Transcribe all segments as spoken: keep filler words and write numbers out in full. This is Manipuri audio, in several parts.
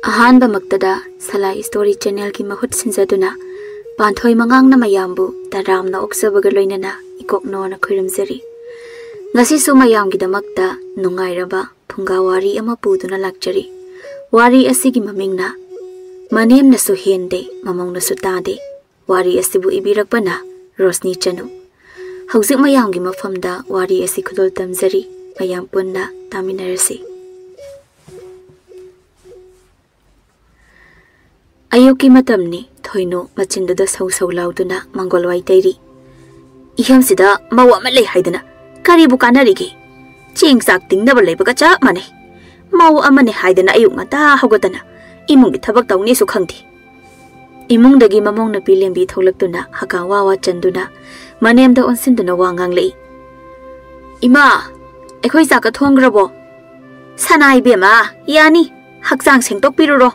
ꯑꯍꯥꯟꯕꯃꯛꯇꯗ ꯁꯂꯥꯏ ꯁ꯭ꯇꯣꯔꯤ ꯆꯦꯅꯦꯜꯒꯤ ꯃꯍꯨꯠ ꯁꯤꯟꯖꯗꯨꯅ ꯄꯥꯟꯊꯣꯏ ꯃꯉꯥꯡꯅ ꯃꯌꯥꯝꯕꯨ ꯇꯔꯥꯝꯅ ꯑꯣꯛꯆꯕꯒ ꯂꯣꯏꯅꯅ ꯏꯀꯣꯛꯅꯣꯅ ꯈꯣꯏꯔꯝꯖꯔꯤ꯫ ꯉꯁꯤꯁꯨ ꯃꯌꯥꯝꯒꯤꯗꯃꯛꯇ ꯅꯨꯡꯉꯥꯏꯔꯕ ꯐꯨꯡꯒꯥ ꯋꯥꯔꯤ ꯑꯃ ꯄꯨꯗꯨꯅ ꯂꯥꯛꯆꯔꯤ꯫ ꯋꯥꯔꯤ ꯑꯁꯤꯒꯤ ꯃꯃꯤꯡꯅ "ꯃꯅꯦꯝꯅꯁꯨ ꯍꯦꯟꯗꯦ, ꯃꯃꯧꯅꯁꯨ ꯇꯥꯗꯦ"꯫ ꯋꯥꯔꯤ ꯑꯁꯤꯕꯨ ꯏꯕꯤꯔꯛꯄꯅ ꯔꯣꯁꯅꯤ ꯆꯅꯨ꯫ ꯍꯧꯖꯤꯛ ꯃꯌꯥꯝꯒꯤ ꯃꯐꯝꯗ ꯋꯥꯔꯤ ꯑꯁꯤ ꯈꯨꯗꯣꯜ ꯇꯝꯖꯔꯤ꯫ ꯃꯌꯥꯝ ꯄꯨꯟꯅ ꯇꯥꯃꯤꯟꯅꯔꯁꯤ꯫ ꯑꯌꯨꯛꯀꯤ ꯃꯇꯝꯅꯤ꯫ ꯊꯣꯏꯅꯨ ꯃꯆꯤꯟꯗꯨꯗ ꯁꯧ ꯁꯧ ꯂꯥꯎꯗꯨꯅ ꯃꯪꯒꯣꯜ ꯋꯥꯏ ꯇꯩꯔꯤ꯫ "ꯏꯍꯦꯝꯁꯤꯗ ꯃꯧ ꯑꯃ ꯂꯩ ꯍꯥꯏꯗꯅ ꯀꯔꯤꯕꯨ ꯀꯥꯟꯅꯔꯤꯒꯦ? ꯆꯦꯡ ꯆꯥꯛ ꯇꯤꯡꯅꯕ ꯂꯩꯕꯒ ꯆꯞ ꯃꯥꯟꯅꯩ꯫ ꯃꯧ ꯑꯃꯅꯦ ꯍꯥꯏꯗꯅ ꯑꯌꯨꯛ ꯉꯟꯇꯥ ꯍꯧꯒꯠꯇꯅ ꯏꯃꯨꯡꯒꯤ ꯊꯕꯛ ꯇꯧꯅꯦꯁꯨ ꯈꯪꯗꯦ"꯫ ꯏꯃꯨꯡꯗꯒꯤ ꯃꯃꯧ ꯅꯨꯄꯤ ꯂꯦꯝꯕꯤ ꯊꯣꯛꯂꯛꯇꯨꯅ ꯍꯀꯥ ꯋꯥ ꯋꯥ ꯆꯟꯗꯨꯅ ꯃꯅꯦꯝꯗ ꯑꯣꯟꯁꯤꯟꯗꯨꯅ ꯋꯥ ꯉꯥꯡꯂꯛꯏ꯫ "ꯏꯃꯥ, ꯑꯩꯈꯣꯏ ꯆꯥꯛꯀ ꯊꯣꯡꯈ꯭ꯔꯕꯣ?" "ꯁꯅꯥ ꯏꯕꯦꯝꯃ, ꯌꯥꯅꯤ, ꯍꯛꯆꯥꯡ ꯁꯦꯡꯗꯣꯛꯄꯤꯔꯨꯔꯣ꯫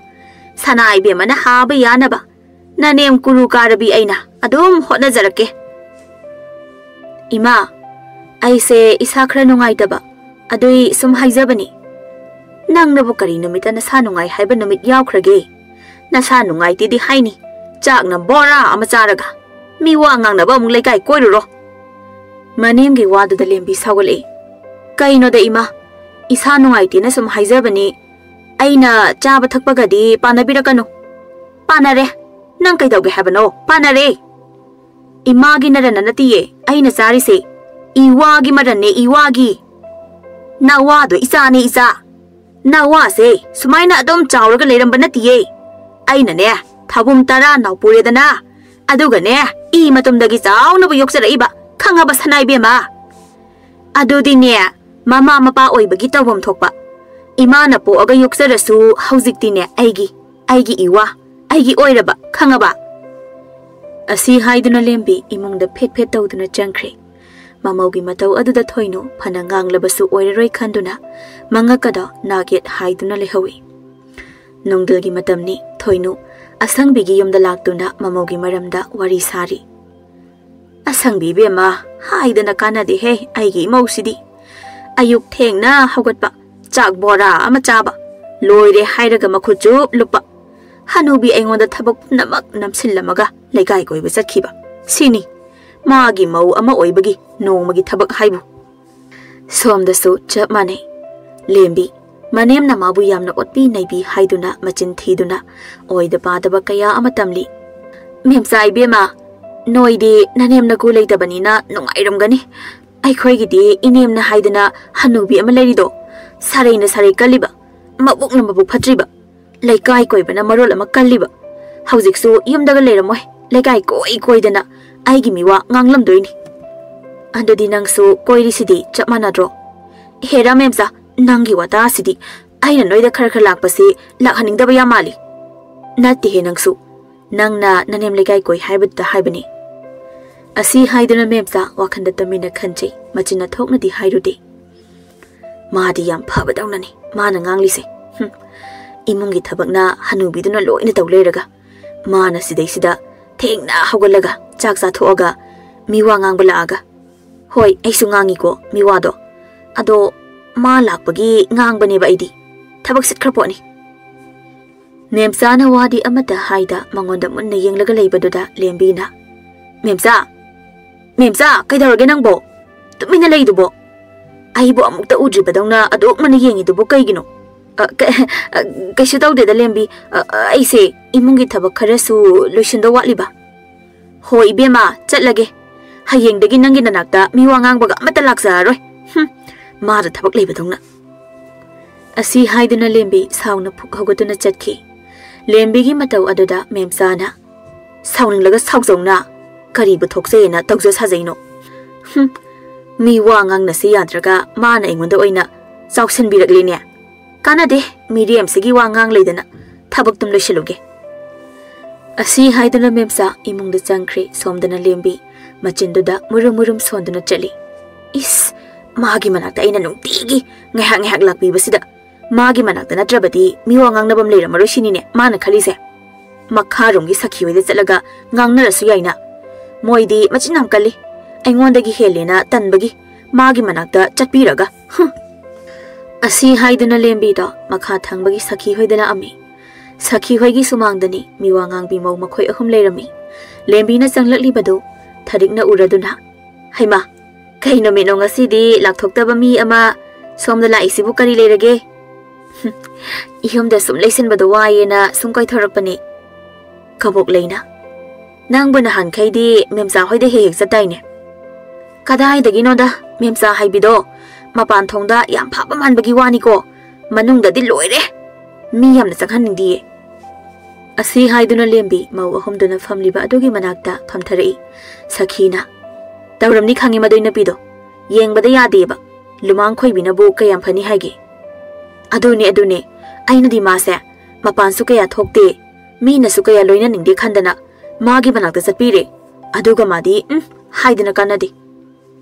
ꯁꯅꯥ ꯏꯕꯦꯝꯃꯅ ꯍꯥꯕ ꯌꯥꯅꯕ ꯅꯅꯦꯝ ꯀꯨꯔꯨ ꯀꯥꯔꯕꯤ ꯑꯩꯅ ꯑꯗꯨꯝ ꯍꯣꯠꯅꯖꯔꯛꯀꯦ"꯫ "ꯏꯃꯥ, ꯑꯩꯁꯦ ꯏꯁꯥ ꯈꯔ ꯅꯨꯡꯉꯥꯏꯇꯕ, ꯑꯗꯨꯏ ꯁꯨꯝ ꯍꯥꯏꯖꯕꯅꯤ"꯫ "ꯅꯪꯅꯕꯨ ꯀꯔꯤ ꯅꯨꯃꯤꯠꯇ ꯅꯁꯥ ꯅꯨꯡꯉꯥꯏ ꯍꯥꯏꯕ ꯅꯨꯃꯤꯠ ꯌꯥꯎꯈ꯭ꯔꯒꯦ? ꯅꯁꯥ ꯅꯨꯡꯉꯥꯏꯇꯦꯗꯤ ꯍꯥꯏꯅꯤ, ꯆꯥꯛꯅ ꯕꯣꯔꯥ ꯑꯃ ꯆꯥꯔꯒ꯫ ꯃꯤ ꯋꯥ ꯉꯥꯡꯅꯕ ꯑꯃꯨꯛ ꯂꯩꯀꯥꯏ ꯀꯣꯏꯔꯨꯔꯣ"꯫ ꯃꯅꯦꯝꯒꯤ ꯋꯥꯗꯨꯗ ꯂꯦꯝꯕꯤ ꯁꯥꯎꯒꯠꯂꯛꯏ꯫ "ꯀꯩꯅꯣꯗ ꯏꯃꯥ, ꯏꯁꯥ ꯅꯨꯡꯉꯥꯏꯇꯦꯅ ꯁꯨꯝ ꯍꯥꯏꯖꯕꯅꯤ꯫ ꯑꯩꯅ ꯆꯥꯕ ꯊꯛꯄꯒꯗꯤ ꯄꯥꯟꯅꯕꯤꯔꯛꯀꯅꯨ"꯫ "ꯄꯥꯟꯅꯔꯦ꯫ ꯅꯪ ꯀꯩꯗꯧꯒꯦ ꯍꯥꯏꯕꯅꯣ? ꯄꯥꯟꯅꯔꯦ"꯫ "ꯏꯃꯥꯒꯤ ꯅꯔꯟꯅ ꯅꯠꯇꯤꯌꯦ ꯑꯩꯅ ꯆꯥꯔꯤꯁꯦ, ꯏꯋꯥꯒꯤ ꯃꯔꯟꯅꯦ, ꯏꯋꯥꯒꯤ"꯫ "ꯅꯋꯥꯗꯣ ꯏꯆꯥꯅꯦ, ꯏꯆꯥ꯫ ꯅꯋꯥꯁꯦ ꯁꯨꯃꯥꯏꯅ ꯑꯗꯨꯝ ꯆꯥꯎꯔꯒ ꯂꯩꯔꯝꯕ ꯅꯠꯇꯤꯌꯦ꯫ ꯑꯩꯅꯅꯦ, ꯊꯥꯕꯨꯝ ꯇꯔꯥ ꯅꯥꯎꯄꯨꯔꯦꯗꯅ, ꯑꯗꯨꯒꯅꯦ, ꯏ ꯃꯇꯨꯝꯗꯒꯤ ꯆꯥꯎꯅꯕ ꯌꯣꯛꯆꯔꯛꯏꯕ, ꯈꯪꯉꯕ ꯁꯅꯥ ꯏꯕꯦꯝꯃ? ꯑꯗꯨꯗꯤꯅꯦ, ꯃꯃꯥ ꯃꯄꯥ ꯑꯣꯏꯕꯒꯤ ꯇꯧꯐꯝ ꯊꯣꯛꯄ꯫ ꯏꯃꯥꯅ ꯄꯣꯛꯑꯒ ꯌꯣꯛꯆꯔꯁꯨ ꯍꯧꯖꯤꯛꯇꯤꯅꯦ ꯑꯩꯒꯤ, ꯑꯩꯒꯤ ꯏꯋꯥ, ꯑꯩꯒꯤ ꯑꯣꯏꯔꯕ, ꯈꯪꯉꯕ?" ꯑꯁꯤ ꯍꯥꯏꯗꯨꯅ ꯂꯦꯝꯕꯤ ꯏꯃꯨꯡꯗ ꯐꯦꯠ ꯐꯦꯠ ꯇꯧꯗꯨꯅ ꯆꯪꯈ꯭ꯔꯦ꯫ ꯃꯃꯧꯒꯤ ꯃꯇꯧ ꯑꯗꯨꯗ ꯊꯣꯏꯅꯨ ꯐꯅ ꯉꯥꯡꯂꯕꯁꯨ ꯑꯣꯏꯔꯔꯣꯏ ꯈꯟꯗꯨꯅ ꯃꯉꯛꯀꯗꯣ ꯅꯥꯒꯦꯠ ꯍꯥꯏꯗꯨꯅ ꯂꯩꯍꯧꯏ꯫ ꯅꯨꯡꯊꯤꯜꯒꯤ ꯃꯇꯝꯅꯤ꯫ ꯊꯣꯏꯅꯨ ꯑꯁꯪꯕꯤꯒꯤ ꯌꯨꯝꯗ ꯂꯥꯛꯇꯨꯅ ꯃꯃꯧꯒꯤ ꯃꯔꯝꯗ ꯋꯥꯔꯤ ꯁꯥꯔꯤ꯫ "ꯑꯁꯪꯕꯤ ꯏꯕꯦꯝꯃ, ꯍꯥꯏꯗꯅ ꯀꯥꯟꯅꯗꯦꯍꯦ ꯑꯩꯒꯤ ꯏꯃꯧꯁꯤꯗꯤ꯫ ꯑꯌꯨꯛ ꯊꯦꯡꯅ ꯍꯧꯒꯠꯄ, ꯆꯥꯛ ꯕꯣꯔꯥ ꯑꯃ ꯆꯥꯕ, ꯂꯣꯏꯔꯦ ꯍꯥꯏꯔꯒ ꯃꯈꯨꯠ ꯆꯨꯞ ꯂꯨꯞꯄ꯫ ꯍꯅꯨꯕꯤ ꯑꯩꯉꯣꯟꯗ ꯊꯕꯛ ꯄꯨꯝꯅꯃꯛ ꯅꯝꯁꯤꯜꯂꯝꯃꯒ ꯂꯩꯀꯥꯏ ꯀꯣꯏꯕ ꯆꯠꯈꯤꯕ꯫ ꯁꯤꯅꯤ ꯃꯥꯒꯤ ꯃꯧ ꯑꯃ ꯑꯣꯏꯕꯒꯤ ꯅꯣꯡꯃꯒꯤ ꯊꯕꯛ ꯍꯥꯏꯕꯨ꯫ ꯁꯣꯝꯗꯁꯨ ꯆꯞ ꯃꯥꯟꯅꯩ꯫ ꯂꯦꯝꯕꯤ, ꯃꯅꯦꯝꯅ ꯃꯥꯕꯨ ꯌꯥꯝꯅ ꯑꯣꯠꯄꯤ ꯅꯩꯕꯤ ꯍꯥꯏꯗꯨꯅ ꯃꯆꯤꯟ ꯊꯤꯗꯨꯅ ꯑꯣꯏꯗ ꯄꯥꯗꯕ ꯀꯌꯥ ꯑꯃ ꯇꯝꯂꯤ꯫ "ꯃꯦꯝꯆꯥ ꯏꯕꯦꯝꯃ, ꯅꯣꯏꯗꯤ ꯅꯅꯦꯝ ꯅꯀꯨ ꯂꯩꯇꯕꯅꯤꯅ ꯅꯨꯡꯉꯥꯏꯔꯝꯒꯅꯤ꯫ ꯑꯩꯈꯣꯏꯒꯤꯗꯤ ꯏꯅꯦꯝꯅ ꯍꯥꯏꯗꯅ ꯍꯅꯨꯕꯤ ꯑꯃ ꯂꯩꯔꯤꯗꯣ, ꯁꯥꯔꯩꯅ ꯁꯥꯔꯩ ꯀꯜꯂꯤꯕ, ꯃꯕꯨꯛꯅ ꯃꯕꯨꯛ ꯐꯠꯇ꯭ꯔꯤꯕ, ꯂꯩꯀꯥꯏ ꯀꯣꯏꯕꯅ ꯃꯔꯣꯜ ꯑꯃ ꯀꯜꯂꯤꯕ꯫ ꯍꯧꯖꯤꯛꯁꯨ ꯌꯨꯝꯗꯒ ꯂꯩꯔꯝꯃꯣꯏ, ꯂꯩꯀꯥꯏ ꯀꯣꯏ ꯀꯣꯏꯗꯅ ꯑꯩꯒꯤ ꯃꯤꯋꯥ ꯉꯥꯡꯂꯝꯗꯣꯏꯅꯤ꯫ ꯑꯗꯨꯗꯤ ꯅꯪꯁꯨ ꯀꯣꯏꯔꯤꯁꯤꯗꯤ ꯆꯞ ꯃꯥꯟꯅꯗ꯭ꯔꯣ?" "ꯍꯦꯔꯥ ꯃꯦꯝꯆꯥ, ꯅꯪꯒꯤ ꯋꯥꯇꯥꯁꯤꯗꯤ꯫ ꯑꯩꯅ ꯅꯣꯏꯗ ꯈꯔ ꯈꯔ ꯂꯥꯛꯄꯁꯤ ꯂꯥꯛꯍꯟꯅꯤꯡꯗꯕ ꯌꯥꯝ ꯃꯥꯜꯂꯤ꯫" "ꯅꯠꯇꯦꯍꯦ ꯅꯪꯁꯨ꯫ ꯅꯪꯅ ꯅꯅꯦꯝ ꯂꯩꯀꯥꯏ ꯀꯣꯏ ꯍꯥꯏꯕꯗꯨꯗ ꯍꯥꯏꯕꯅꯤ꯫" ꯑꯁꯤ ꯍꯥꯏꯗꯨꯅ ꯃꯦꯝꯆꯥ ꯋꯥꯈꯟꯗ ꯇꯨꯃꯤꯟꯅ ꯈꯟꯖꯩ, ꯃꯆꯤꯟꯅ ꯊꯣꯛꯅꯗꯤ ꯍꯥꯏꯔꯨꯗꯦ꯫ "ꯃꯥꯗꯤ ꯌꯥꯝ ꯐꯕꯗꯧꯅꯅꯤ ꯃꯥꯅ ꯉꯥꯡꯂꯤꯁꯦ꯫ ꯍꯨꯝ, ꯏꯃꯨꯡꯒꯤ ꯊꯕꯛꯅ ꯍꯅꯨꯕꯤꯗꯨꯅ ꯂꯣꯏꯅ ꯇꯧ ꯂꯩꯔꯒ, ꯃꯥꯅ ꯁꯤꯗꯩꯁꯤꯗ ꯊꯦꯡꯅ ꯍꯧꯒꯠꯂꯒ ꯆꯥꯛ ꯆꯥꯊꯣꯛꯑꯒ ꯃꯤꯋꯥ ꯉꯥꯡꯕ ꯂꯥꯛꯑꯒ꯫ ꯍꯣꯏ, ꯑꯩꯁꯨ ꯉꯥꯡꯉꯤꯀꯣ ꯃꯤꯋꯥꯗꯣ꯫ ꯑꯗꯣ ꯃꯥ ꯂꯥꯛꯄꯒꯤ ꯉꯥꯡꯕꯅꯦꯕ ꯑꯩꯗꯤ꯫ ꯊꯕꯛ ꯆꯠꯈ꯭ꯔ ꯄꯣꯠꯅꯤ꯫" ꯃꯦꯝꯆꯥꯅ ꯋꯥꯗꯤ ꯑꯃꯠꯇ ꯍꯥꯏꯗ ꯃꯉꯣꯟꯗ ꯃꯨꯟꯅ ꯌꯦꯡꯂꯒ ꯂꯩꯕꯗꯨꯗ ꯂꯦꯝꯕꯤꯅ, "ꯃꯦꯝꯆꯥ, ꯃꯦꯝꯆꯥ, ꯀꯩꯗꯧꯔꯒꯦ ꯅꯪꯕꯣ? ꯇꯨꯃꯤꯟꯅ ꯂꯩꯗꯨꯕꯣ? ꯑꯩꯕꯨ ꯑꯃꯨꯛꯇ ꯎꯗ꯭ꯔꯤꯕꯗꯧꯅ ꯑꯗꯨꯛ ꯃꯨꯟꯅ ꯌꯦꯡꯉꯤꯗꯨꯕꯨ ꯀꯩꯒꯤꯅꯣ?" "ꯑ, ꯀ-, ꯑ, ꯀꯩꯁꯨ ꯇꯧꯗꯦꯗ ꯂꯦꯝꯕꯤ꯫ ꯑ, ꯑ, ꯑꯩꯁꯦ ꯏꯃꯨꯡꯒꯤ ꯊꯕꯛ ꯈꯔꯁꯨ ꯂꯣꯏꯁꯤꯟꯗꯧ ꯋꯥꯠꯂꯤꯕ꯫" "ꯍꯣ ꯏꯕꯦꯝꯃ, ꯆꯠꯂꯒꯦ꯫ ꯍꯌꯦꯡꯗꯒꯤ ꯅꯪꯒꯤ ꯅꯅꯥꯛꯇ ꯃꯤꯋꯥ ꯉꯥꯡꯕꯒ ꯑꯃꯠꯇ ꯂꯥꯛꯆꯔꯔꯣꯏ꯫ ꯍꯨꯝ, ꯃꯥꯗ ꯊꯕꯛ ꯂꯩꯕꯗꯧꯅ꯫" ꯑꯁꯤ ꯍꯥꯏꯗꯨꯅ ꯂꯦꯝꯕꯤ ꯁꯥꯎꯅ ꯐꯨꯛ ꯍꯧꯒꯠꯇꯨꯅ ꯆꯠꯈꯤ꯫ ꯂꯦꯝꯕꯤꯒꯤ ꯃꯇꯧ ꯑꯗꯨꯗ ꯃꯦꯝꯆꯥꯅ, "ꯁꯥꯎꯅꯤꯡꯂꯒ ꯁꯥꯎꯖꯧꯅ, ꯀꯔꯤꯕꯨ ꯊꯣꯛꯆꯩꯌꯦꯅ ꯇꯧꯖ ꯁꯥꯖꯩꯅꯣ? ꯍꯨꯝ, ꯃꯤ ꯋꯥ ꯉꯥꯡꯅꯁꯤ ꯌꯥꯗ꯭ꯔꯒ ꯃꯥꯅ ꯑꯩꯉꯣꯟꯗ ꯑꯣꯏꯅ ꯆꯥꯎꯁꯤꯟꯕꯤꯔꯛꯂꯦꯅꯦ꯫ ꯀꯥꯟꯅꯗꯦ, ꯃꯤꯔꯦꯝꯁꯤꯒꯤ ꯋꯥ ꯉꯥꯡ ꯂꯩꯗꯅ, ꯊꯕꯛꯇꯨꯝ ꯂꯣꯏꯁꯤꯜꯂꯨꯒꯦ꯫" ꯑꯁꯤ ꯍꯥꯏꯗꯨꯅ ꯃꯦꯝꯆꯥ ꯏꯃꯨꯡꯗ ꯆꯪꯈ꯭ꯔꯦ꯫ ꯁꯣꯝꯗꯅ ꯂꯦꯝꯕꯤ ꯃꯆꯤꯟꯗꯨꯗ ꯃꯨꯔꯨꯝ ꯃꯨꯔꯨꯝ ꯁꯣꯟꯗꯨꯅ ꯆꯠꯂꯤ꯫ "ꯏꯁ, ꯃꯥꯒꯤ ꯃꯅꯥꯛꯇ ꯑꯩꯅ ꯅꯨꯡꯇꯤꯒꯤ ꯉꯥꯏꯍꯥꯛ ꯉꯥꯏꯍꯥꯛ ꯂꯥꯛꯄꯤꯕꯁꯤꯗ ꯃꯥꯒꯤ ꯃꯅꯥꯛꯇ ꯅꯠꯇ꯭ꯔꯕꯗꯤ ꯃꯤꯋꯥ ꯉꯥꯡꯅꯕꯝ ꯂꯩꯔꯝꯃꯔꯣꯏ ꯁꯤꯅꯤꯅꯦ ꯃꯥꯅ ꯈꯜꯂꯤꯁꯦ꯫ ꯃꯈꯥꯔꯣꯝꯒꯤ ꯁꯈꯤ ꯍꯣꯏꯗ ꯆꯠꯂꯒ ꯉꯥꯡꯅꯔꯁꯨ ꯌꯥꯏꯅ꯫ ꯃꯣꯏꯗꯤ ꯃꯆꯤꯟ ꯌꯥꯝ ꯀꯜꯂꯤ꯫ ꯑꯩꯉꯣꯟꯗꯒꯤ ꯍꯦꯜꯂꯦꯅ ꯇꯟꯕꯒꯤ ꯃꯥꯒꯤ ꯃꯅꯥꯛꯇ ꯆꯠꯄꯤꯔꯒ, ꯍꯨꯝ꯫" ꯑꯁꯤ ꯍꯥꯏꯗꯨꯅ ꯂꯦꯝꯕꯤꯗꯣ ꯃꯈꯥ ꯊꯪꯕꯒꯤ ꯁꯈꯤ ꯍꯣꯏꯗ ꯂꯥꯛꯑꯝꯃꯤ꯫ ꯁꯈꯤ ꯍꯣꯏꯒꯤ ꯁꯨꯃꯥꯡꯗꯅꯤ ꯃꯤꯋꯥ ꯉꯥꯡꯕꯤ ꯃꯧ ꯃꯈꯣꯏ ꯑꯍꯨꯝ ꯂꯩꯔꯝꯃꯤ꯫ ꯂꯦꯝꯕꯤꯅ ꯆꯪꯂꯛꯂꯤꯕꯗꯨ ꯊꯔꯤꯛꯅ ꯎꯔꯗꯨꯅ, "ꯍꯩꯃꯥ, ꯀꯩ ꯅꯨꯃꯤꯠꯅꯣ ꯉꯁꯤꯗꯤ ꯂꯥꯛꯊꯣꯛꯇꯕ ꯃꯤ ꯑꯃ ꯁꯣꯝꯗ ꯂꯥꯛꯏꯁꯤꯕꯨ? ꯀꯔꯤ ꯂꯩꯔꯒꯦ?" "ꯌꯨꯝꯗ ꯁꯨꯝ ꯂꯩꯁꯤꯟꯕꯗꯣ ꯋꯥꯏꯌꯦꯅ ꯁꯨꯝ ꯀꯣꯏꯊꯣꯔꯛꯄꯅꯦ꯫" "ꯀꯕꯣꯛ ꯂꯩꯅ, ꯅꯪꯕꯨ ꯅꯍꯥꯟꯈꯩꯗꯤ ꯃꯦꯝꯆꯥ ꯍꯣꯏꯗ ꯍꯦꯛ ꯍꯦꯛ ꯆꯠꯇꯥꯏꯅꯦ?" "ꯀꯗꯥꯏꯗꯒꯤꯅꯣꯗ, ꯃꯦꯝꯆꯥ ꯍꯥꯏꯕꯤꯗꯣ ꯃꯄꯥꯟ ꯊꯣꯡꯗ ꯌꯥꯝ ꯐꯥꯕ ꯃꯥꯟꯕꯒꯤ ꯋꯥꯅꯤꯀꯣ, ꯃꯅꯨꯡꯗꯗꯤ ꯂꯣꯏꯔꯦ, ꯃꯤ ꯌꯥꯝꯅ ꯆꯪꯍꯟꯅꯤꯡꯗꯤꯌꯦ꯫" ꯑꯁꯤ ꯍꯥꯏꯗꯨꯅ ꯂꯦꯝꯕꯤ ꯃꯧ ꯑꯍꯨꯝꯗꯨꯅ ꯐꯝꯂꯤꯕ ꯑꯗꯨꯒꯤ ꯃꯅꯥꯛꯇ ꯐꯝꯊꯔꯛꯏ꯫ ꯁꯈꯤꯅ, "ꯇꯧꯔꯝꯅꯤ ꯈꯪꯉꯤ ꯃꯗꯨꯏ ꯅꯨꯄꯤꯗꯣ, ꯌꯦꯡꯕꯗ ꯌꯥꯗꯦꯕ, ꯂꯨꯃꯥꯡ ꯈꯣꯏꯕꯤꯅꯕꯨ ꯀꯌꯥꯝ ꯐꯅꯤ ꯍꯥꯏꯒꯦ?" "ꯑꯗꯨꯅꯦ, ꯑꯗꯨꯅꯦ, ꯑꯩꯅꯗꯤ ꯃꯥꯁꯦ ꯃꯄꯥꯟꯁꯨ ꯀꯌꯥ ꯊꯣꯛꯇꯦ, ꯃꯤꯅꯁꯨ ꯀꯌꯥ ꯂꯣꯏꯅꯅꯤꯡꯗꯦ ꯈꯟꯗꯅ ꯃꯥꯒꯤ ꯃꯅꯥꯛꯇ ꯆꯠꯄꯤꯔꯦ꯫ ꯑꯗꯨꯒ ꯃꯥꯗꯤ, ꯎꯝ, ꯍꯥꯏꯗꯅ ꯀꯥꯟꯅꯗꯦ꯫"